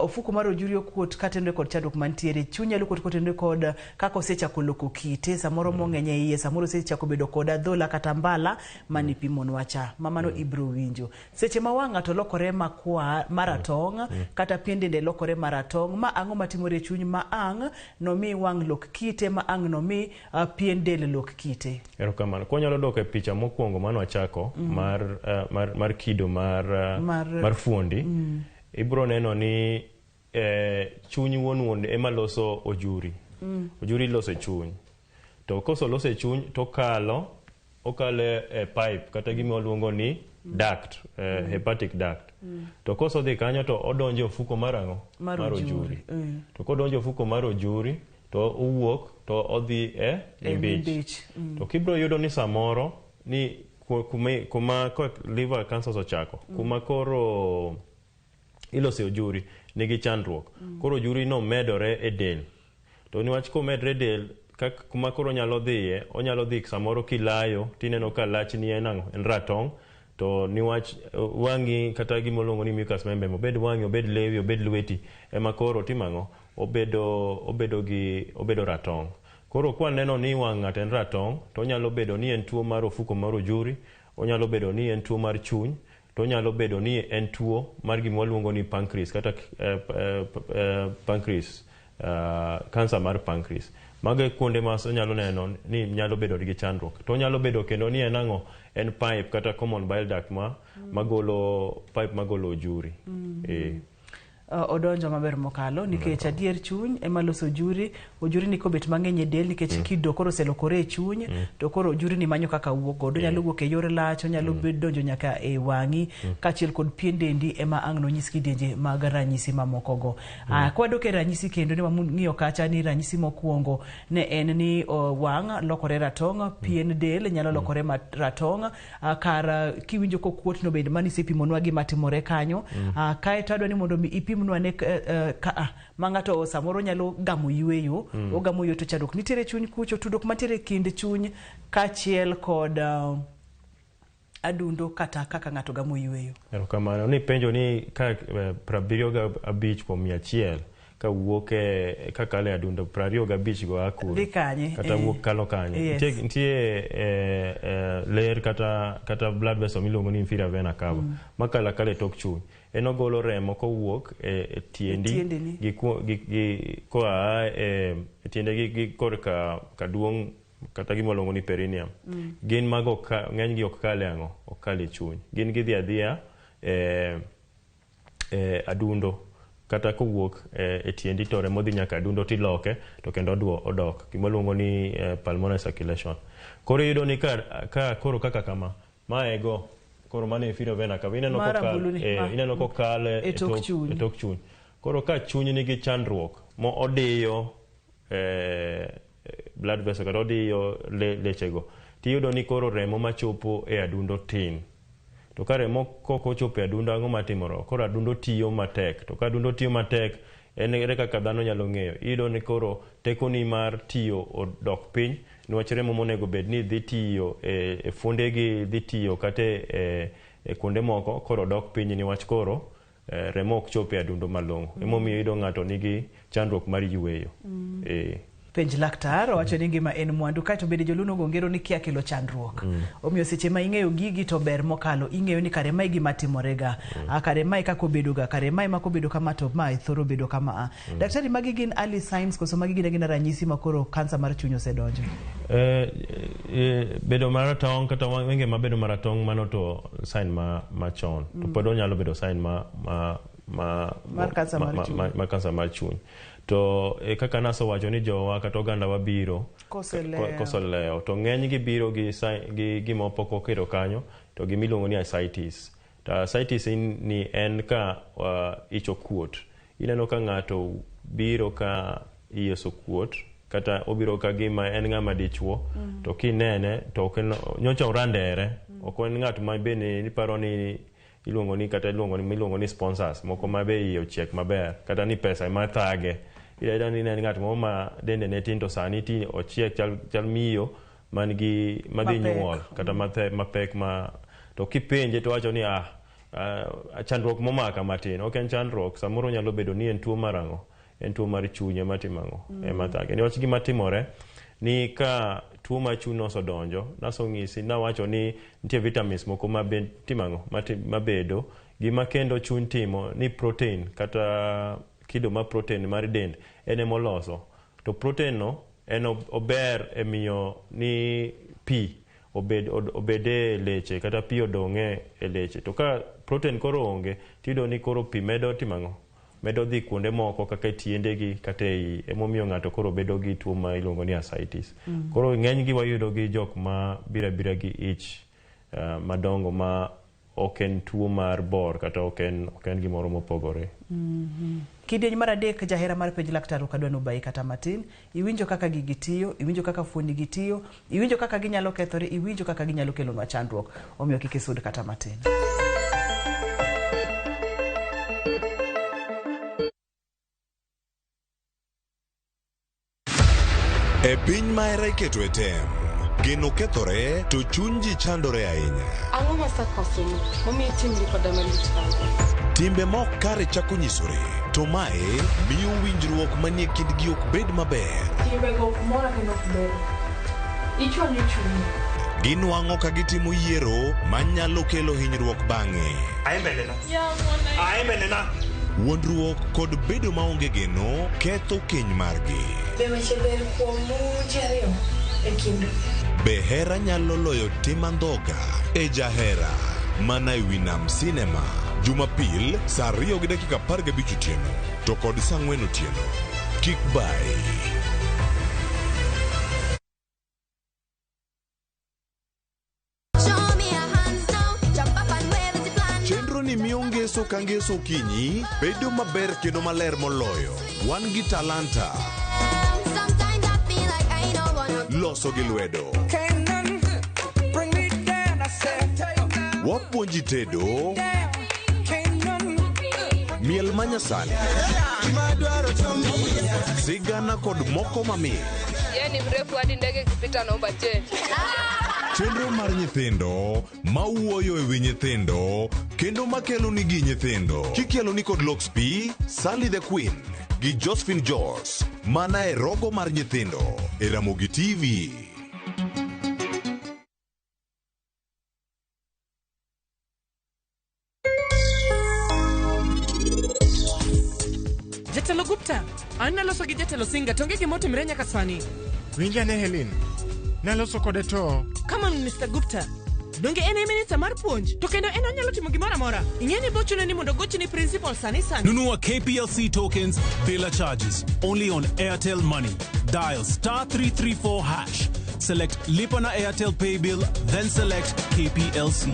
Ofuko mar ojuri okuot katenore kod chandruok mantiere, chuny nyalo kuot kotenore kod kaka osechako loko kite, samoro mong'eny e iye, samoro osechako bedo kod adhola kata mbala manipimonwa cha, ma mano ibiro winjo. Seche ma wang' ng'ato lokore makwar maratong' kata pien dende lokore maratong', ma ang'o matimore e chuny ma ang' nomi wang' lok kite, ma ang' nomi pien del lok kite? Erokamano. Kwanyalo dok e picha mokwongo mane wachako mar kido mar fuondi, ibiro neno ni chuny wuon wuon ema loso ojuri. Ojuri iloso e chuny. To koselos e chuny to okalo e pipe kata gima waluongo ni duct, hepatic duct. To kosodhi kanyo to odonjo e ofuko mar ang'o? Mar ojuri. To kodonjo e ofuko mar ojuri to owuok to odhi e E imbich. imbich. To kibiro yudo ni samoro ni Kuma liver cancer ochako, kuma koro ilose ojuri nigi chandruok. Koro ojuri no medore e del. To niwach komedre e del, kuma koro onyalo dhiye, onyalo dhi samoro kilayo, tineno ka lachni en ang'o? En ratong'. To niwach wang'i kata gima iluongo ni mucous membrane, obed wang'i, obed lewi, obed lweti, ema koro timo ang'o? Obedo ratong'. Koro kwaneno ni wang' ng'ato en ratong', to onyalo bedo ni en tuo mar ofuko mar ojuri, onyalo bedo ni en tuo mar chuny, to onyalo bedo ni en tuo mar gima waluongo ni pancreas kata pancreas, cancer mar pancreas. Mago e kuonde ma onyalo neno ni nyalo bedo gi chandruok. To onyalo bedo kendo ni en ang'o? En pipe kata common bile duct ma magolo pipe magolo ojuri. Odonjo maber mokalo nikech adier chuny ema loso ojuri. Ojuri ni kobet mang'eny e del nikech kido koro oselokore e chuny, to koro ojuri ni manyo kaka wuok godo. Onyalo wuok e yor lach, onyalo donjo nyaka e wang'i, kaachiel kod pien dendi ema ang' nonyis kidienje mag ranyisi mamoko go. Kwadok e ranyisi kendo ne wang'iyo kacha ni ranyisi mokwongo ne en ni wang' lokore ratong', pien del nyalo lokore ratong', kar kiwinjo kokuot no bende mano isepimonwa gima timore kanyo. Kaeto adwa ni mondo mi ipimnwa ne ma ng'ato samoro nyalo gamo yweyo, ogamo yweyo to chandruok nitiere chuny kucho, tudruok mantiere e kind chuny kaachiel kod adundo kata kaka ng'ato gamo yweyo. Erokamano. Ni penjo ni ka 75 kuom 100 ka wuok e ka kalo e adundo 25 go a kure? Dhi kanye? Kata wuok kalo kanye? Nitie ler kata blood vessel miluongo ni inferior vena cava makalo akala e tok chuny. En ogolo remo kowuok e tiendi tiendeni. Gi koa e tiende gi korka kaduong' kata gima waluongo ni perineum. Gin mago ng'eny gi ok kal e ang'o? Ok kal e chuny. Gin gidhi adhiya e adundo kata kowuok e tiendi to remo dhi nyaka adundo tiloke to kendo odok gima waluongo ni pulmonary circulation. Koro iyudo ni ka koro kaka kama maego koro mano inferior vena cava ineno Mar kokal ambuluni, ma. ineno kokal E tok chuny. E tok chuny. Koro ka chuny nigi chandruok mo odiyo blood vessel kata odiyo lechego tiyudo ni koro remo machopo e adundo tin. To ka remo kok ochopo e adundo ang'o matimore? Koro adundo tiyo matek. To ka adundo tiyo matek, en ere kaka dhano nyalo ng'eyo? Iyudo ni koro tekoni mar tiyo odok piny niwach remo monego bed ni dhi tiyo e fuondegi dhi tiyo kata e kuonde moko koro dok piny niwach koro remo ok chop e adundo malong'o. Emomiyo iyudo ng'ato nigi chandruok mar yueyo. Penj laktar owacho ni ngima en mwandu kaeto bende joluo nogo ngero ni kia kelo chandruok. Omiyo seche ma ing'eyo gigi to ber mokalo ing'eyo ni kare mae gima timorega. Kare mae kaka obedoga, kare mae ma kobedo kama to mae thoro bedo kama a. Daktari, magi gin early signs koso magi gin agina ranyisi ma koro kansa mar chuny osedonjo? Bedo maratong' kata wenge mabedo maratong' mano to sign ma machon. To pod onyalo bedo sign ma Mar kansa mar chuny. Ma kansa mar chuny. To kaka nasewacho ni jowa kata oganda wa biro Koselewo. Koselewo to ng'eny gi biro gi gi gima pok oketo kanyo to gima iluongo ni ascites. To ascites ni en ka ich okuot. Ineno ka ng'ato biro ka iye osekuot kata obiro ka gima en ng'ama dichuo to kinene to ok en, nyocha orandere ok en ng'at ma bende iparo ni iluongo ni kata iluongo ni miluongo ni sponsors moko ma be iye ochiek maber kata ni pesa ema thage. Iyudo ni en ng'at moro ma dende ne tin to sani ti ochiek chal miyo man gi madhi Mapek. nyuol kata mapek ma to kipenje to wacho ni chandruok momaka matin ok en chandruok samoro nyalo bedo ni en tuo mar ang'o en tuo mar chuny ema timo ang'o ema thage. Niwach gima timore ni ka tuo mar chuny nosedonjo nasong'isi nawacho ni nitie vitamins moko ma be timo ang'o mabedo gima kendo chuny timo ni protein kata kido mar protein mar dend en emoloso to protein no en ober e miyo ni pi obed e leche kata pi odong' e leche to ka protein koro onge tiyudo ni koro pi medo timo ang'o medo dhi kuonde moko kaka e tiendegi kata e iye emomiyo ng'ato koro bedo gi tuo ma iluongo ni ascites. Koro ng'eny gi wayudo gi jok ma biro abira gi ich madongo ma ok en tuo mar bor kata ok en gimoro mopogore. Kidieny mar adek jahera mar penj laktar ok adwa nobayi kata matin. Iwinjo kaka gigi tiyo, iwinjo kaka fuoni gi tiyo, iwinjo kaka ginyalo kethore, iwinjo kaka ginyalo kelonwa chandruok. Omiyo kik isud kata matin. E piny ma hera iketo e tem, geno kethore to chuny ji chandore ahinya. Ang'o masakosoni momiyo itimri koda malich kama? Timbe ma ok kare chako nyisore, to mae miyo winjruok manie kindgi ok bed maber. Timbego ok mora kendo ok ber. Ichwanyo chunya. Ginwang'o ka gitimo yiero manyalo kelo hinyruok bang'e. Wuondruok kod bedo maonge geno ketho keny margi. Be weche ber kuomu ji ariyo e kindu? Be hera nyalo loyo tim andhoga e Jahera mana e wi Nam Cinema Jumapil saa 2:15 otieno to kod saa 4 otieno. Kik bayi. Chenro ni miyo ngeso ka ngeso okinyi bedo maber kendo maler moloyo. Wan gi talanta. Loso gi lwedo. Wapuonji tedo. Miel manyasani. Sigana kod moko mamit. Yeye ni mrefu hadi ndege ikipita naomba change. Chenro mar nyithindo mawuoyo e wi nyithindo kendo makelo nigi nyithindo kikelo ni kod Lox P, Sally the Queen gi Josephine Jos mana e rogo mar nyithindo e Ramogi TV. Jatelo Gupta, an naloso gi jatelo Singa to onge gima otimre nyaka sani. Winja ne Helen. Naloso kode to Come on, Mr. Gupta. Donge en e minista mar puonj, to kendo en onyalo timo gimoro amora. Ing'e ni bochune ni mondo gochni principal sani sani. Nunua KPLC tokens bila charges only on Airtel Money. Dial star 334 hash. Select Lipa na Airtel Pay Bill, then select KPLC.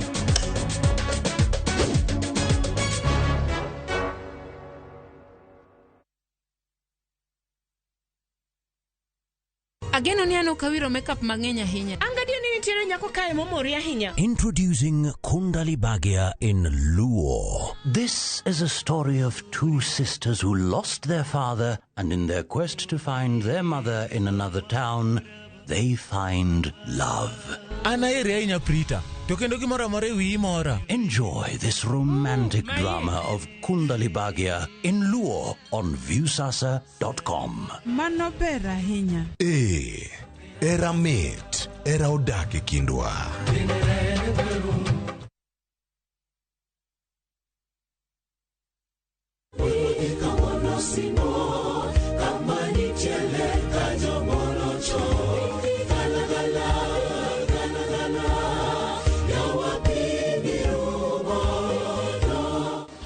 Ageno ni an ok awiro makeup mang'eny ahinya. An gadier ni nitiere nyako kae momori ahinya. Introducing Kundali Bhagya in Luo. This is a story of two sisters who lost their father and in their quest to find their mother in another town, they find love. An ahere ahinya Prita, to kendo gimoro amora e wiyi mora. Enjoy this romantic drama of Kundali Bhagya in Luo on Viewsasa.com. Mano ber ahinya. Ee, hera mit, hera odak e kindwa.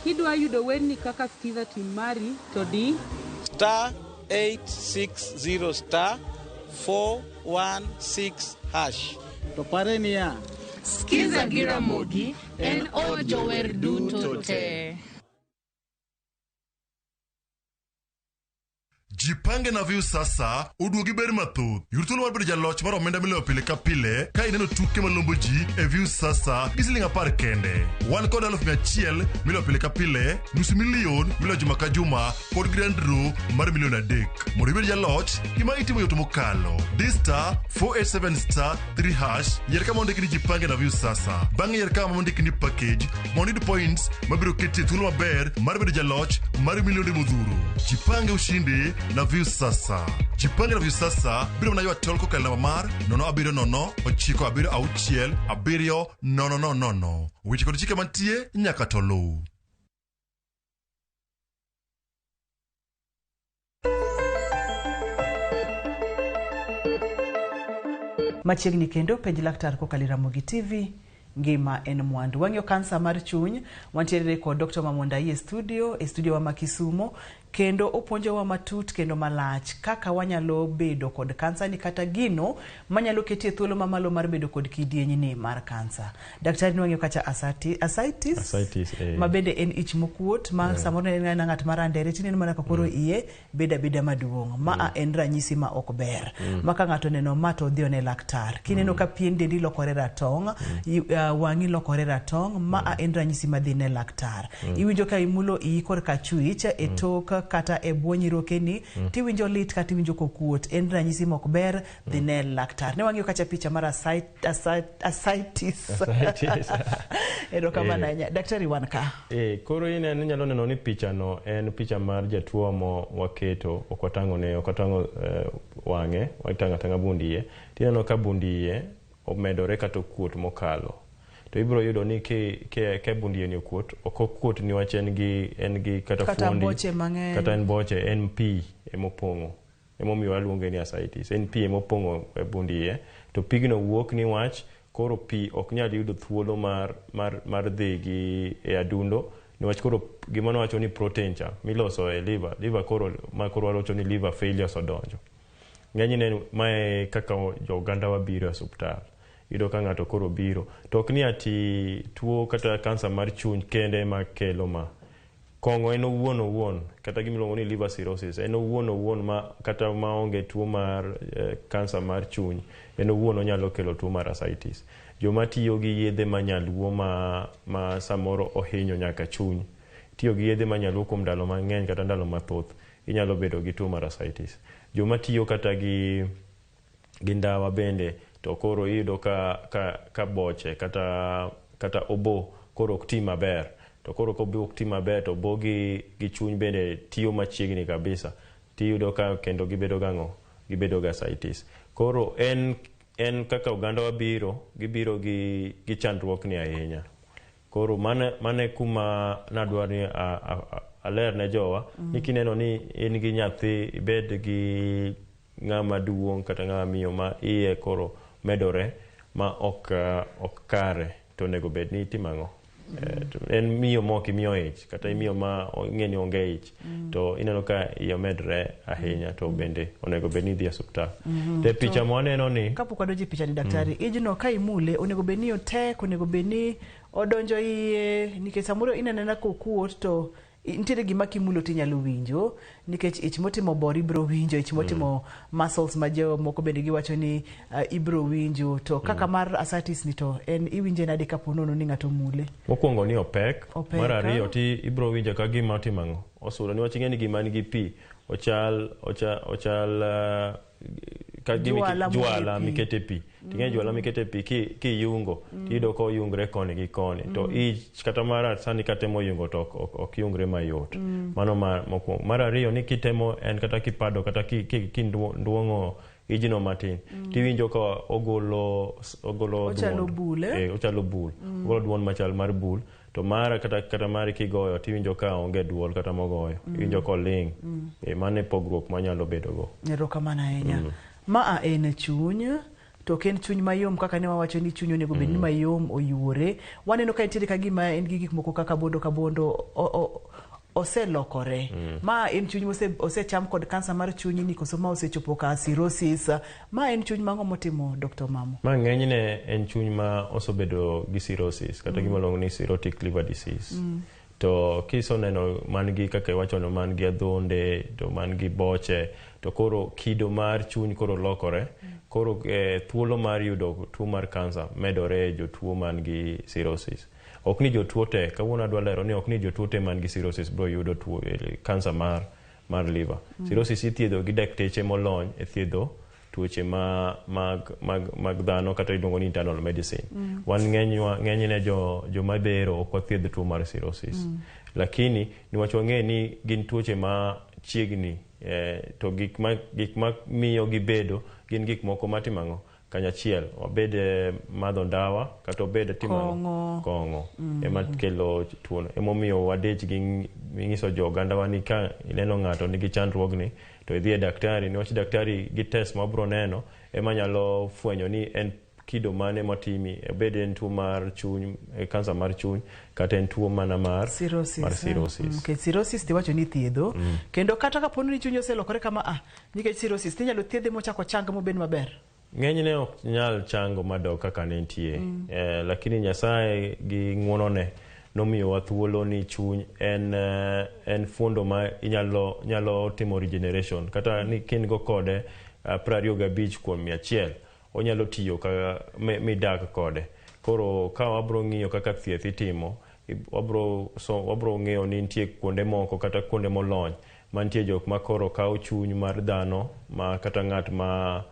Kidwa yudo werni kaka skiza tim mari to di star 860 star 416 hash. To pare niya Skiza gi Ramogi en od jower duto te. Jipange na Viusasa oduogi ber mathoth. Yud thuolo mar bedo jaloch mar omenda miloyo pile ka pile ka ineno tuke malombo ji e Viusasa gi siling 10 kende. Wan kod 100,000 miloyo pile ka pile, 500,000 miloyo juma ka juma kod grand draw mar 3 million. Mondo ibed jaloch, gima itimo yot mokalo. Di star 487 star 3 hash, yier kama ondiki ni Jipange na Viusasa. Bang'e yier kama ondiki ni package mondo iyud points mabiro keti e thuolo maber mar bedo jaloch mar milionde modhuro. Jipange ushindi na Viusasa. Jipange na Viusasa biro mana ywa tol kokalo namba mar 070 976 7000. Weche kod chike mantie nyaka to luw. Machiegni kendo penj laktar kokalo e Ramogi TV ngima en mwandu. Wang'iyo kansa mar chuny, wantiere kod Dr. Mamondai e studio wa ma Kisumo. Kendo opuonjowa matut kendo malach kaka wanyalo bedo kod kansa ni kata gino manyalo ketie thuolo mamalo mar bedo kod kidieny ni mar kansa. Daktari nwang'eyo kacha ascites, Ascites, eh. ma bende en ich mokuot ma samoro en ng'at marandere tineno mana ka koro iye bedo abeda maduong'. Ma en ranyisi ma ok ber. Ma ka ng'ato oneno ma to odhi one laktar. Kineno ka pien dendi lokore ratong', wang'i lokore ratong', ma en ranyisi madhi ne laktar. Iwinjo ka imulo iyi korka achwich e tok kata e bwo nyirokeni, tiwinjo lit kata iwinjo kokuot, en ranyisi mok ber, dhi ne laktar. Ne wang'iyo kacha picha mar ascites. Ascites. Erokamano ahinya. Daktari wan ka. Koro ineno inyalo neno ni picha no en picha mar jatuo mo waketo ok watang'o ne ok watang'o wang'e watang'o atang'a bund iye tineno ka bund iye omedore kata okuot mokalo to ibiro yudo ni ke bund iye ni okuot ok okuot niwach en gi kata Kata fuondi boche mang'eny. kata en boche en pi emopong'o emomiyo waluonge ni ascites en pi emopong'o e bund iye to pigno wuok niwach koro pi ok nyal yudo thuolo mar dhi gi e adundo niwach koro gima nowacho ni protein cha miloso e liver koro ma koro wawacho ni liver failure odonjo ng'enyne mae kaka jo oganda wa biro e osuptal iyudo ka ng'ato koro biro to ok ni ati tuo kata kansa mar chuny kende ema kelo ma kong'o en owuon owuon kata gimiluongo ni liver cirrhosis en owuon owuon ma kata maonge tuo mar kansa mar chuny en owuon onyalo kelo tuo mar ascites joma tiyo gi yedhe manyaluo ma samoro ohinyo nyaka chuny tiyo gi yedhe manyaluo kuom ndalo mang'eny kata ndalo mathoth inyalo bedo gi tuo mar ascites joma tiyo kata gi ndawa bende to koro iyudo ka boche kata obo koro ok ti maber to koro ka obo ok ti maber to obo gi chuny bende tiyo machiegni kabisa tiyudo ka kendo gibedo gang'o gibedo gi ascites koro en kaka oganda wa biro gibiro gi chandruok ni ahinya koro mane kuma nadwar ni aler ne jowa ni kineno ni in gi nyathi ibed gi ng'ama duong' kata ng'ama miyo ma iye koro medore ma ok kare to onego bed ni itimo ang'o en miyo mok imiyo ich kata imiyo ma ing'e ni onge ich to ineno ka iye omedre ahinya to bende onego bed ni idhi e osuptal to e picha mwaneno ni Kapok wadonjo e picha ni daktari, ijno ka imule onego bed ni otek, onego bed ni odonjo iye nikech samoro ineno anena kokuot to nitiere gima kimulo tinyalo winjo nikech ich motimo bor ibiro winjo ich motimo muscles ma jomoko bende giwacho ni ibiro winjo to kaka mar ascites ni to en iwinje nade kapo nono ni ng'ato mule. Mokwongo ni opek, Opek, mar ariyo ti ibiro winjo ka gima otimo ang'o osudo niwach ing'e ni gima nigi pi ochal ka gima Jwala jwala mikete pi ting'e jwala mikete pi kiyungo tiyudo ka oyungre koni gi koni to ich kata mar sani katemo yungo to ok yungre mayot mano mokwongo mar ariyo ni kitemo en kata kipado kata kinduong'o ijno matin tiwinjo ka ogolo ochalo bul ochalo bul ogolo duol machal mar bul to mara kata mari kigoyo tiwinjo ka onge duol kata mogoyo iwinjo koling mano e pogruok manyalo bedo go. Erokamano ahinya. Ma en chuny to ok en chuny mayom kaka ne wawacho ni chuny onego bed ni mayom oyuore. Waneno ka nitiere ka gima en gi gik moko kaka bondo ka bondo oselokore. Ma en chuny osecham kod kansa mar chuny ni koso ma osechopo ka cirrhosis. Ma en chuny mang'o motimo Dr. Mamo? Ma ng'enyne en chuny ma osebedo gi cirrhosis kata gima iluongo ni cirrhotic liver disease. To kisoneno man gi kaka iwachono man gi adhonde to man gi boche to koro kido mar chuny koro lokore koro thuolo mar yudo tuo mar kansa medore e jotuo man gi cirrhosis. Ok ni jotuo te, kawuono adwa lero ni ok ni jotuo te man gi cirrhosis biro yudo tuo kansa mar liver. Cirrhosis ithiedho gi dakteche molony e thiedho tuoche mag dhano kata iluongo ni internal medicine. Wan ng'enyne joma bero ok wathiedh tuo mar cirrhosis. Lakini niwach wang'e ni gin tuoche ma chiegni to gik ma miyo gibedo gin gik moko matimo ang'o kanyachiel obed madho ndawa kata obed timo kong'o ema kelo tuono. Emomiyo wadich gi nyiso jo ogandawa ni ka ineno ng'ato nigi chandruogni to idhi e daktari niwach daktari gi test ma obiro neno ema nyalo fwenyo ni en kido mane matimi, obed en tuo mar chuny, kansa mar chuny, kata en tuo mana mar cirrhosis. Mar cirrhosis. Nikech cirrhosis tiwacho ni thiedho. Kendo kata kapo ni chunyi oselokore kama ah, nikech cirrhosis tinyalo thiedhe mochako chang mobed maber. Ng'enyne ok nyal chango madok kaka ne nitie. Lakini Nyasaye gi ng'wonone nomiyowa thuolo ni chuny en fuondo ma inyalo nyalo timo regeneration kata ni kin go kode 25% onyalo tiyo ka midak kode. Koro ka wabro ng'iyo kaka thieth itimo, wabro ng'eyo ni nitie kuonde moko kata kuonde molony mantie jok ma koro kawo chuny mar dhano ma kata ng'at ma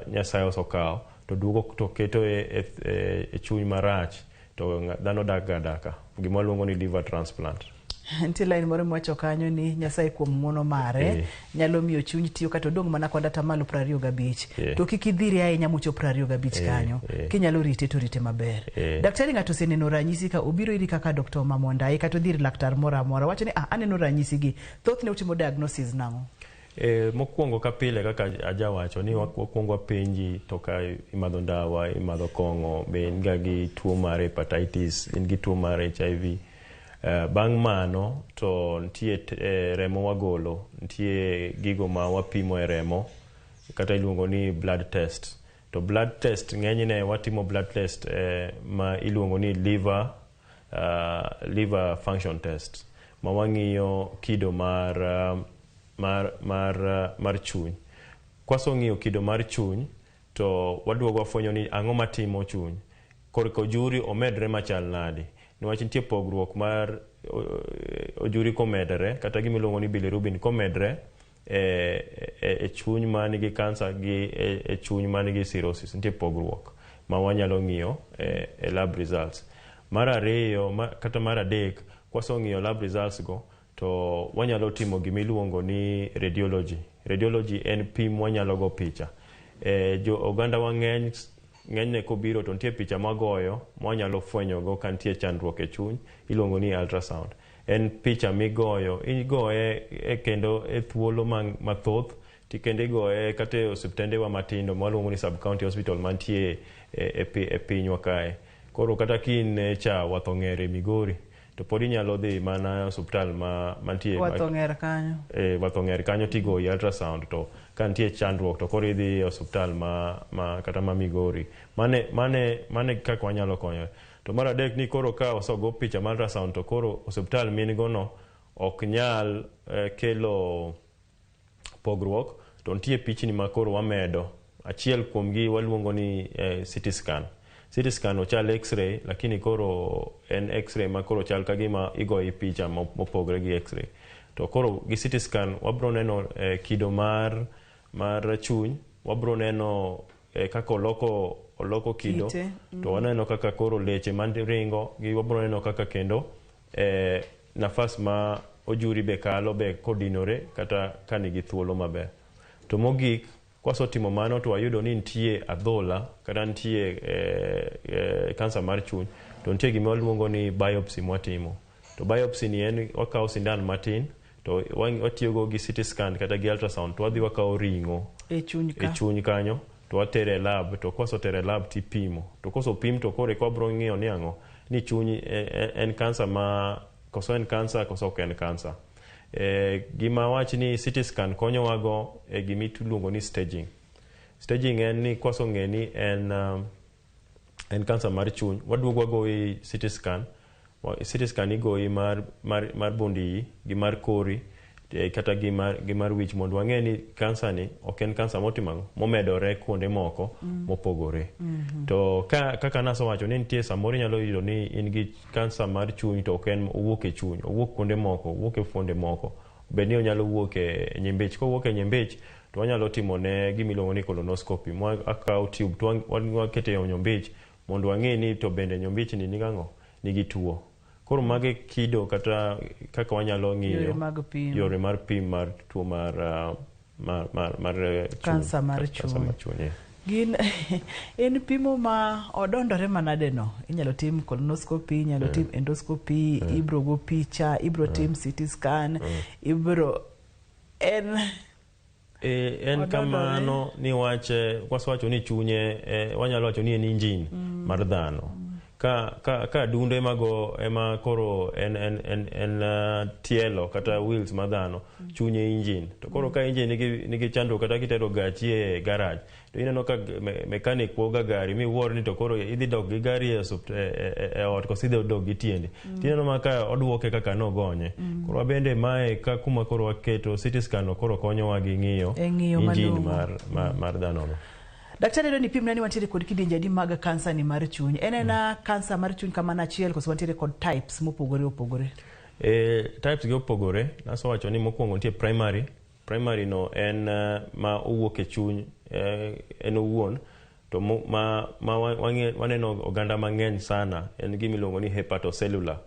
Nyasaye osekawo to duogo to keto e chuny marach to dhano dak ga adaka, gima waluongo ni liver transplant. Nitie line moro miwacho kanyo ni Nyasaye kuom ng'uono mare nyalo miyo chuny tiyo kata odong' mana kod atamalo 25. To kik idhiri ahinya mochop 25 kanyo. Kinyalo rite to rite maber. Daktari, ng'ato oseneno ranyisi ka obiro iri kaka Dr. Mamondai kata odhi ir laktar moro amora wacho ni ah, aneno ranyisi gi. Thothne utimo diagnosis nang'o? Mokwongo ka pile kaka ajawacho ni wakwongo wapenji to ka imadho ndawa, imadho kong'o, be in ga gi tuo mar hepatitis, in gi tuo mar HIV. Bang' mano to nitie remo wagolo, nitie gigo ma wapimo e remo kata iluongo ni blood test. To blood test, ng'enyne watimo blood test ma iluongo ni liver function test ma wang'iyo kido mar chuny. Kwaseng'iyo kido mar chuny to waduogo wafwenyo ni ang'o matimo chuny. Korka ojuri omedre machal nade? Niwach nitie pogruok mar ojuri komedore kata gima iluongo ni bilirubin komedre e chuny manigi kansa gi e chuny manigi cirrhosis nitie pogruok ma wanyalo ng'iyo e lab results. Mar ariyo kata mar adek, kwaseng'iyo lab results go to wanyalo timo gima iluongo ni radiology. Radiology en pim wanyalo go picha. Jo oganda wa ng'enyne kobiro to nitie picha magoyo mwanyalo fwenyo go ka nitie chandruok e chuny, iluongo ni ultrasound. En picha migoyo, igoye kendo e thuolo mathoth to kendo igoye kata e osiptende wa matindo mwaluongo ni sub county hospital mantie e pinywa kae. Koro kata ka in cha Wath Ong'er e Migori to pod inyalo dhi mana osiptal mantie Wath Ong'er kanyo. Wath Ong'er kanyo tigoyi ultrasound to ka nitie chandruok to koro idhi e osiptal ma kata ma Migori. Mane kaka wanyalo konyo. To mar adek ni koro ka osego picha mar ultrasound to koro osiptal min go no ok nyal kelo pogruok to nitie pichni ma koro wamedo. Achiel kuomgi waluongo ni CT scan. CT scan ochal x-ray lakini koro en x-ray ma koro chal ka gima igoyi picha mopogore gi x-ray. To koro gi CT scan wabro neno kido mar chuny, wabro neno kaka oloko kido. Kite. To waneno kaka koro leche ringo gi wabro neno kaka kendo nafas ma ojuri be kalo be kodinore kata ka nigi thuolo maber. To mogik, kwasetimo mano to wayudo ni nitie adhola kata nitie kansa mar chuny to nitie gima waluongo ni biopsy mwatimo. To biopsy ni en wakawo sindan matin to watiyogo gi CT scan kata gi ultrasound to wadhi wakawo ring'o E chuny ka. e chuny kanyo to watere e lab to kwasetere e lab tipimo to kosepim to koro eka wabro ng'iyo ni ang'o ni chuny en kansa ma koso en kansa koso ok en kansa. Gima wach ni CT scan konyowago e gima iluongo ni staging. Staging en ni kwaseng'e ni en kansa mar chuny, waduogo wagoyi CT scan. CT scan igoyi mar bund iyi gi mar kori kata gi mar wich mondo wang'e ni kansa ni ok en kansa motimo ang'o momedore kuonde moko mopogore. To kaka nasewacho ni nitie samoro inyalo yudo ni in gi kansa mar chuny to ok en owuok e chuny, owuok kuonde moko, owuok e fuonde moko. Bed ni onyalo wuok e nyimbich, kowuok e nyimbich to wanyalo timo ne gima iluongo ni colonoscopy. Wakawo tube to wakete e nyombich mondo wang'e ni to bende nyombich ni nigi ang'o, nigi tuo. Koro magi kido kata kaka wanyalo ng'iyo Yore mag pim. Yore mar pim mar tuo mar chuny. Kansa mar Kansa chuny. mar chuny, yeah. Gin en pimo ma odondore manade no? Inyalo tim colonoscopy, inyalo tim endoscopy, ibro go picha, ibro tim CT scan, ibro en E, en Odondore. kamano niwach wasewacho ni chunye wanyalo wacho ni en injin mar dhano. Ka adundo ema go ema koro en tielo kata wheels mar dhano, chunye injin. To koro ka injin nigi chandruok kata kitero gachi e garage to ineno ka mechanic kuoga gari miwuor ni to koro idhi dok gi gari e ot koso idhi dok gi tiendi. Tineno ma ka oduoke kaka nogonye. Koro wabende mae ka kuma koro waketo CT scan no koro konyowa gi ng'iyo E ng'iyo injin malong'o. mar dhano no. Daktari dwa ni pimna ni wantiere kod kidienje adi mag kansa ni mar chuny. En ena kansa mar chuny kamano achiel koso wantiere kod types mopogore opogore? Types gi opogore. Nasewacho ni mokwongo nitie primary. Primary no en ma owuok e chuny en owuon to ma waneno oganda mang'eny sana en gima iluongo ni hepatocellular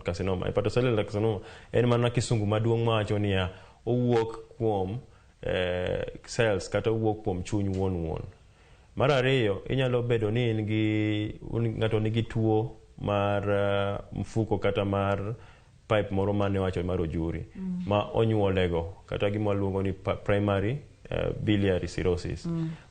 carcinoma. Hepatocellular carcinoma en mana kisungu maduong' mawacho niya owuok kuom cells kata owuok kuom chuny wuon wuon. Mar ariyo inyalo bedo ni in gi ng'ato nigi tuo mar mfuko kata mar pipe moro mane wacho mar ojuri ma onyuolego kata gima waluongo ni primary biliary cirrhosis.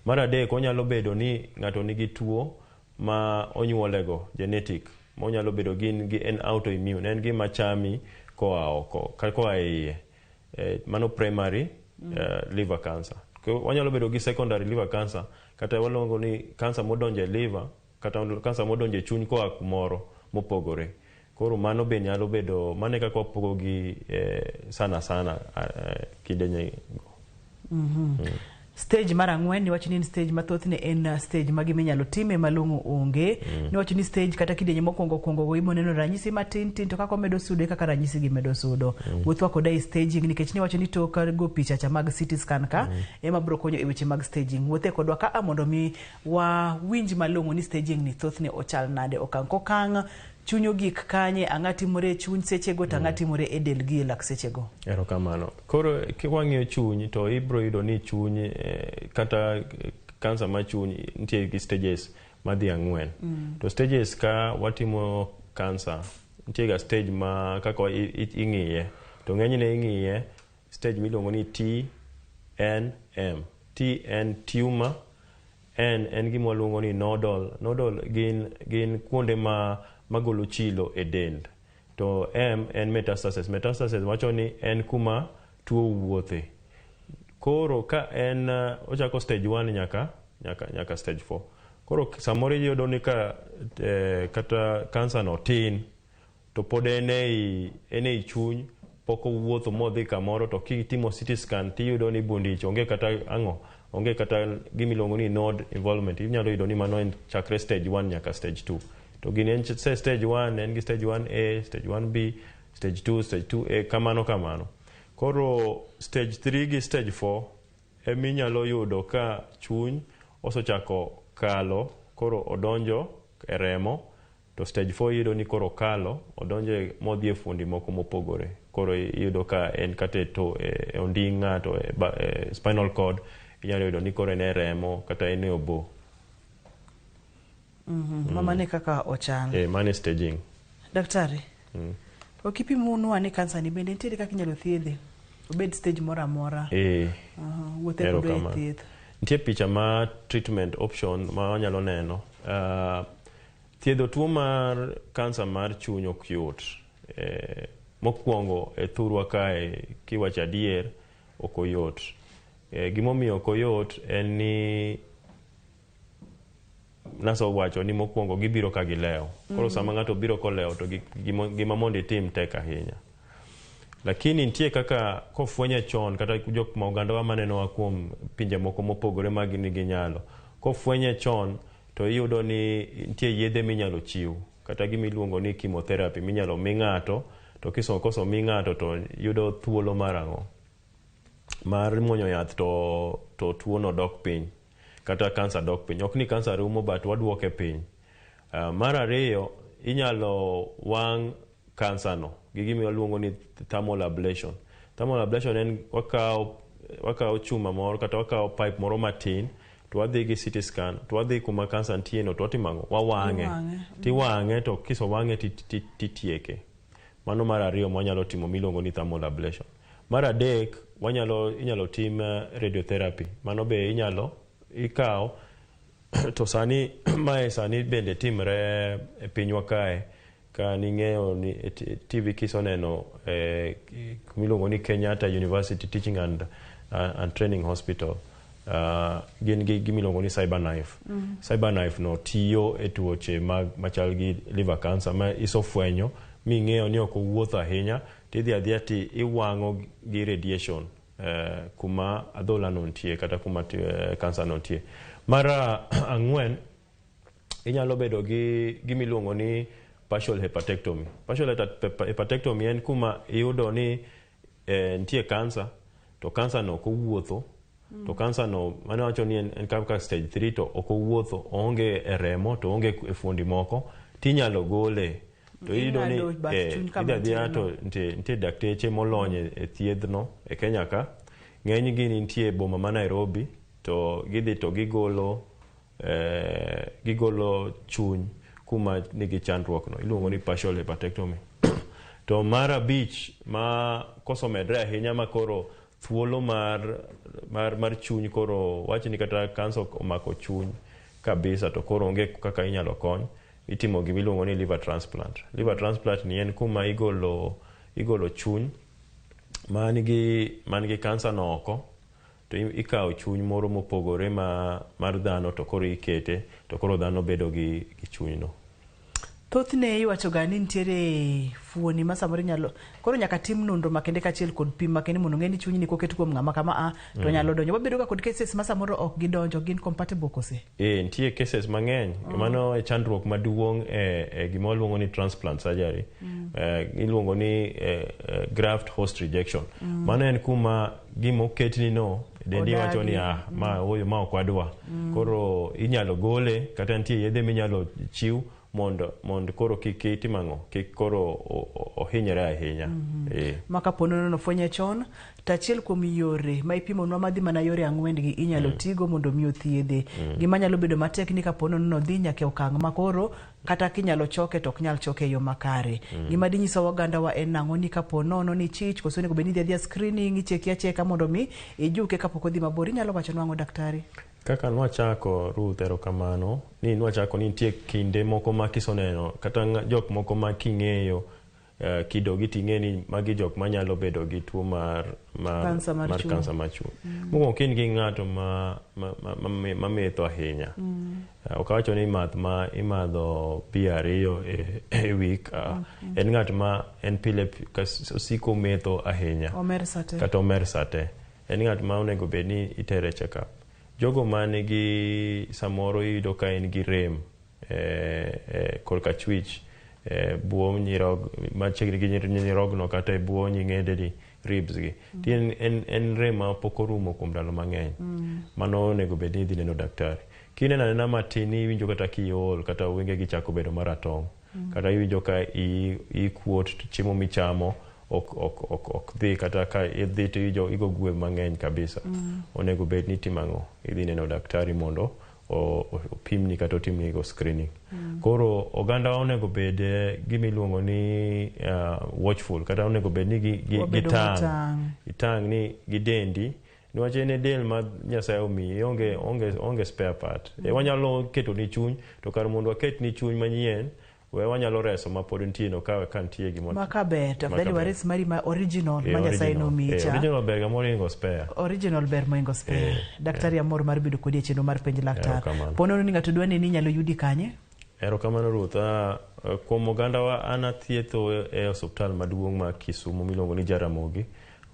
Mar adek onyalo bedo ni ng'ato nigi tuo ma onyuolego, genetic, ma onyalo bedo gin gi en autoimmune, en gima chami koa oko koa e iye. Mano primary liver cancer. Wanyalo bedo gi secondary liver cancer kata waluongo ni cancer modonjo e liver kata cancer modonjo e chuny koa kumoro mopogore. Koro mano be nyalo bedo mano e kaka wapogo gi sana sana kidienje go. Stage mar ang'wen niwacho ni en stage ma thothne en stage ma gima inyalo time malong'o onge. Niwacho ni stage kata kidienje mokwongo kwongo go ibo neno ranyisi matin tin to kaka omedo sudo e kaka ranyisi gi medo sudo. Wuothwa koda e staging nikech niwacho ni tok go picha cha mag CT scan ka ema biro konyo e weche mag staging. Wuothe kodwa ka mondo mi wawinj malong'o ni staging ni thothne ochal nade okang' kokang' chuny ogik kanye ang'a timore e chuny sechego to ang'a timore e del gi e lak sechego. Erokamano. Koro kwang'iyo chuny to ibiro yudo ni chuny kata kansa mar chuny nitie gi stages madhi ang'wen. To stages ka watimo kansa nitie ga stage ma kaka ing'iye to ng'enyne ing'iye stage miluongo ni T N M. T en tumor, N en gima waluongo ni nodal. Nodal gin kuonde ma magolo chilo e dend. To M en metastasis. Metastasis wacho ni en kuma tuo wuothe. Koro ka en ochako stage 1 nyaka stage 4. Koro samoro iyudo ni ka kata kansa no tin to pod en ei chuny pok owuotho modhi kamoro to kitimo CT scan tiyudo ni bund ich onge kata ang'o onge kata gimiluongo ni node involvement. Inyalo yudo ni mano en chakre stage 1 nyaka stage 2. To gini en stage 1 en gi stage 1A, stage 1B, stage 2, stage 2A kamano kamano. Koro stage 3 gi stage 4 eminyalo yudo ka chuny osechako kalo koro odonjo e remo to stage 4 iyudo ni koro okalo odonjo modhi e fuondi moko mopogore. Koro iyudo ka en kata e onding' ng'ato e spinal cord inyalo yudo ni koro en e remo kata en e obo. Ma mano e kaka ochal. Mano e staging. Daktari, ok ipimonwa ni kansa ni bende nitiere kaka inyalo thiedhe obed stage moro amora? Aha, wuothe kodwa e Erokamano. thieth. Nitie picha ma treatment option ma wanyalo neno. Thiedho tuo mar kansa mar chuny ok yot. Mokwongo e thurwa kae kiwacho adier ok oyot. Gimomiyo ok oyot en ni nasewacho ni mokwongo gibiro ka gilewo. Koro sama ng'ato biro kolewo to gima mondo itim tek ahinya. Lakini nitie kaka kofwenye chon kata jok ma ogandawa manenowa kuom pinje moko mopogore ma nigi nyalo. Kofwenye chon to iyudo ni nitie yedhe minyalo chiw kata gima iluongo ni chemotherapy minyalo mi ng'ato to koso mi ng'ato to yudo thuolo mar ang'o? Mar muonyo yath to tuo no dok piny kata kansa dok piny. Ok ni kansa rumo but waduoke piny. Mar ariyo inyalo wang' kansa no gi gima waluongo ni thermal ablation. Thermal ablation en wakawo chuma moro kata wakawo pipe moro matin to wadhi gi CT scan to wadhi kuma kansa nitie no to watimo ang'o? Wawang'e. Iwang'e. Tiwang'e to kisewang'e titieke. Mano mar ariyo mwanyalo timo miluongo ni thermal ablation. Mar adek, wanyalo inyalo tim radiotherapy. Mano be inyalo ikawo to sani mae sani bende timre e pinywa kae ka ning'eyo ni e TV kisoneno kumiluongo ni Kenyatta University Teaching and Training Hospital gin gi gimiluongo ni cyberknife. Cyberknife no tiyo e tuoche mag machal gi liver cancer ma isofwenyo ming'eyo ni ok owuotho ahinya tidhi adhiya ti iwang'o gi radiation kuma adhola no nitie kata kuma cancer no nitie. Mar ang'wen inyalo bedo gi gimiluongo ni partial hepatectomy. Partial hepatectomy en kuma iyudo ni nitie cancer to cancer no ok owuotho to cancer no mano wacho ni en kaka stage 3 to ok owuotho oonge e remo to oonge e fuondi moko tinyalo gole to iyudo ni Ing'ado bath chuny kama idhi adhiya nitie to nitie dakteche molony e thiedhno e Kenya ka ng'eny gi nitie e boma ma Nairobi to gidhi to gigolo gigolo chuny kuma nigi chandruok no iluongo ni partial hepatectomy. To mar abich ma kosomedre ahinya ma koro thuolo mar chuny koro wachni kata kansa omako chuny kabisa to koro onge kaka inyalo kony itimo gima iluongo ni liver transplant. Liver transplant ni en kuma igolo chuny man gi kansa no oko to ikawo chuny moro mopogore mar dhano to koro ikete to koro dhano bedo gi chunyno. Thothne iwacho ga ni nitiere fuoni ma samoro inyalo koro nyaka tim nonro makende kaachiel kod pim makende mondo ong'e ni chunyni koket kuom ng'ama kama a to nyalo donjo. Wabedo ga kod cases ma samoro ok gidonjo, gin compatible kose? Nitie cases mang'eny. Mano e chandruok maduong' e gima waluongo ni transplant surgery. Iluongo ni graft host rejection. Mano en kuma gima oketni no dendi wacho ni ma oyo ma ok wadwa. Koro inyalo gole kata nitie yedhe minyalo chiw mondo koro kik itim ang'o kik koro ohinyre ahinya. Ma kapo nono nofwenye chon to achiel kuom yore ma ipimonwa madhi mana yore ang'wen gi inyalo tigo mondo mi othiedhe. Gima nyalo bedo matek ni kapo nono nodhi nyaka e okang' ma koro kata kinyalo choke to ok nyal choke e yo makare. Gima dinyiso oganda wa en nang'o ni kapo nono ni chich koso onego bed ni idhi adhiya screening icheki acheka mondo mi ijuke kapok odhi mabor. Inyalo wacho nang'o daktari? Kaka nwachako Ruth, erokamano ni nwachako ni nitie kinde moko ma kisoneno kata jok moko ma king'eyo kido gi ting'e ni magi jok manyalo bedo gi tuo mar Kansa mar chuny. kansa mar chuny. Mokwongo ka in gi ng'ato ma metho ahinya. Ok awacho ni math ma imadho bia 2 e week en ng'at ma en pile osiko metho ahinya. Omer sate. Kata omer sate. En ng'at ma onego bed ni itere check up. Jogo manigi samoro iyudo ka en gi rem korka chwich buo nyirog machiegni gi nyirogno kata e buo nying'ende ribs gi. Ti en rem ma pok orumo kuom ndalo mang'eny. Mano onego bed ni idhi neno daktari. Kineno anena matin iwinjo kata kiol kata wengegi chako bedo maratong'. Kata iwinjo ka ikuot chiemo michamo ok dhi kata ka idhi to iwinjo igo gwe mang'eny kabisa. Onego bed ni itimo ang'o? Idhi neno daktari mondo opimni kata otimni go screening. Koro oganda onego bed gima iluongo ni watchful kata onego bed ni gitang'. Itang' ni gi dendi niwach en e del ma Nyasaye omiyi onge spare part. Wanyalo keto ni chuny to kar mondo waket ni chuny manyien we wanyalo reso ma pod nitie no ka nitie gimoro. Maka ber, tafadhali wares mari ma original ma Nyasaye nomiyi cha. Original ber ga moringo spare. Original ber moingo spare. Daktari amor mar bedo kodi e chenro mar penj laktar. Ponono ni ng'ato dwa neni inyalo yudi kanye? Erokamano Ruth. Kuom ogandawa an athietho e osiptal maduong' ma Kisumu miluongo ni Jaramogi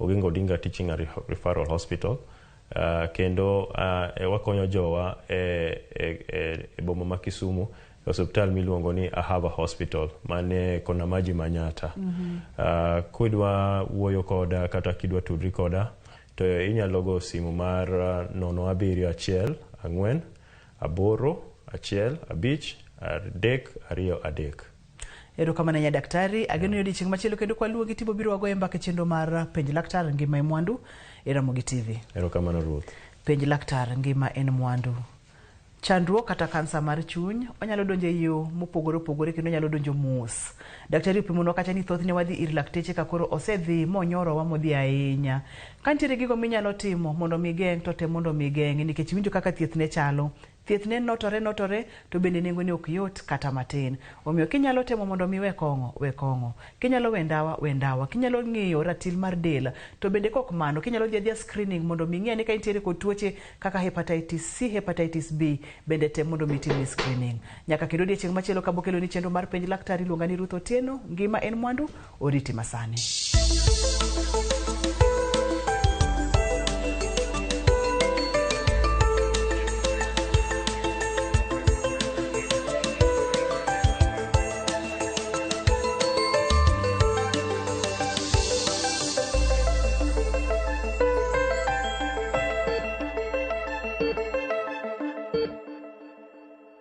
Oginga Odinga Teaching and Referral Hospital. Kendo wakonyo jowa e boma ma Kisumu osiptal miluongo ni Ahava Hospital mane kona maji Manyata. Kidwa wuoyo koda kata kidwa tudri koda to inyalo go simu mar 0714 8 1 5 3 2 3. Erokamano ahinya daktari, ageno ni odiechieng' machielo kendo kwaluongi tibiro biro wagoye mbaka e chenro mar penj laktar ngima e mwandu e Ramogi TV. Erokamano Ruth. Penj laktar ngima en mwandu. Chandruok kata kansa mar chuny onyalo donjo e yo mopogore opogore kendo onyalo donjo mos. Daktari opimonwa kacha ni thothne wadhi ir lakteche ka koro osedhi monyorowa modhi ahinya. Ka nitiere gigo minyalo timo mondo mi igeng' to tem mondo mi igeng' nikech iwinjo kaka thieth ne chalo. Thieth ne notore notore to bende nengone ok yot kata matin. Omiyo kinyalo temo mondo mi iwe kong'o, we kong'o. Kinyalo we ndawa, we ndawa. Kinyalo ng'iyo ratil mar del to bende kok mano kinyalo dhi adhiya screening mondo mi ing'e ni ka intiere kod tuoche kaka hepatitis C, hepatitis B bende tem mondo mi itimni screening. Nyaka kendo odiechieng' machielo ka bokeloni chenro mar penj laktar iluonga ni Ruth Otieno. Ngima en mwandu, oriti masani.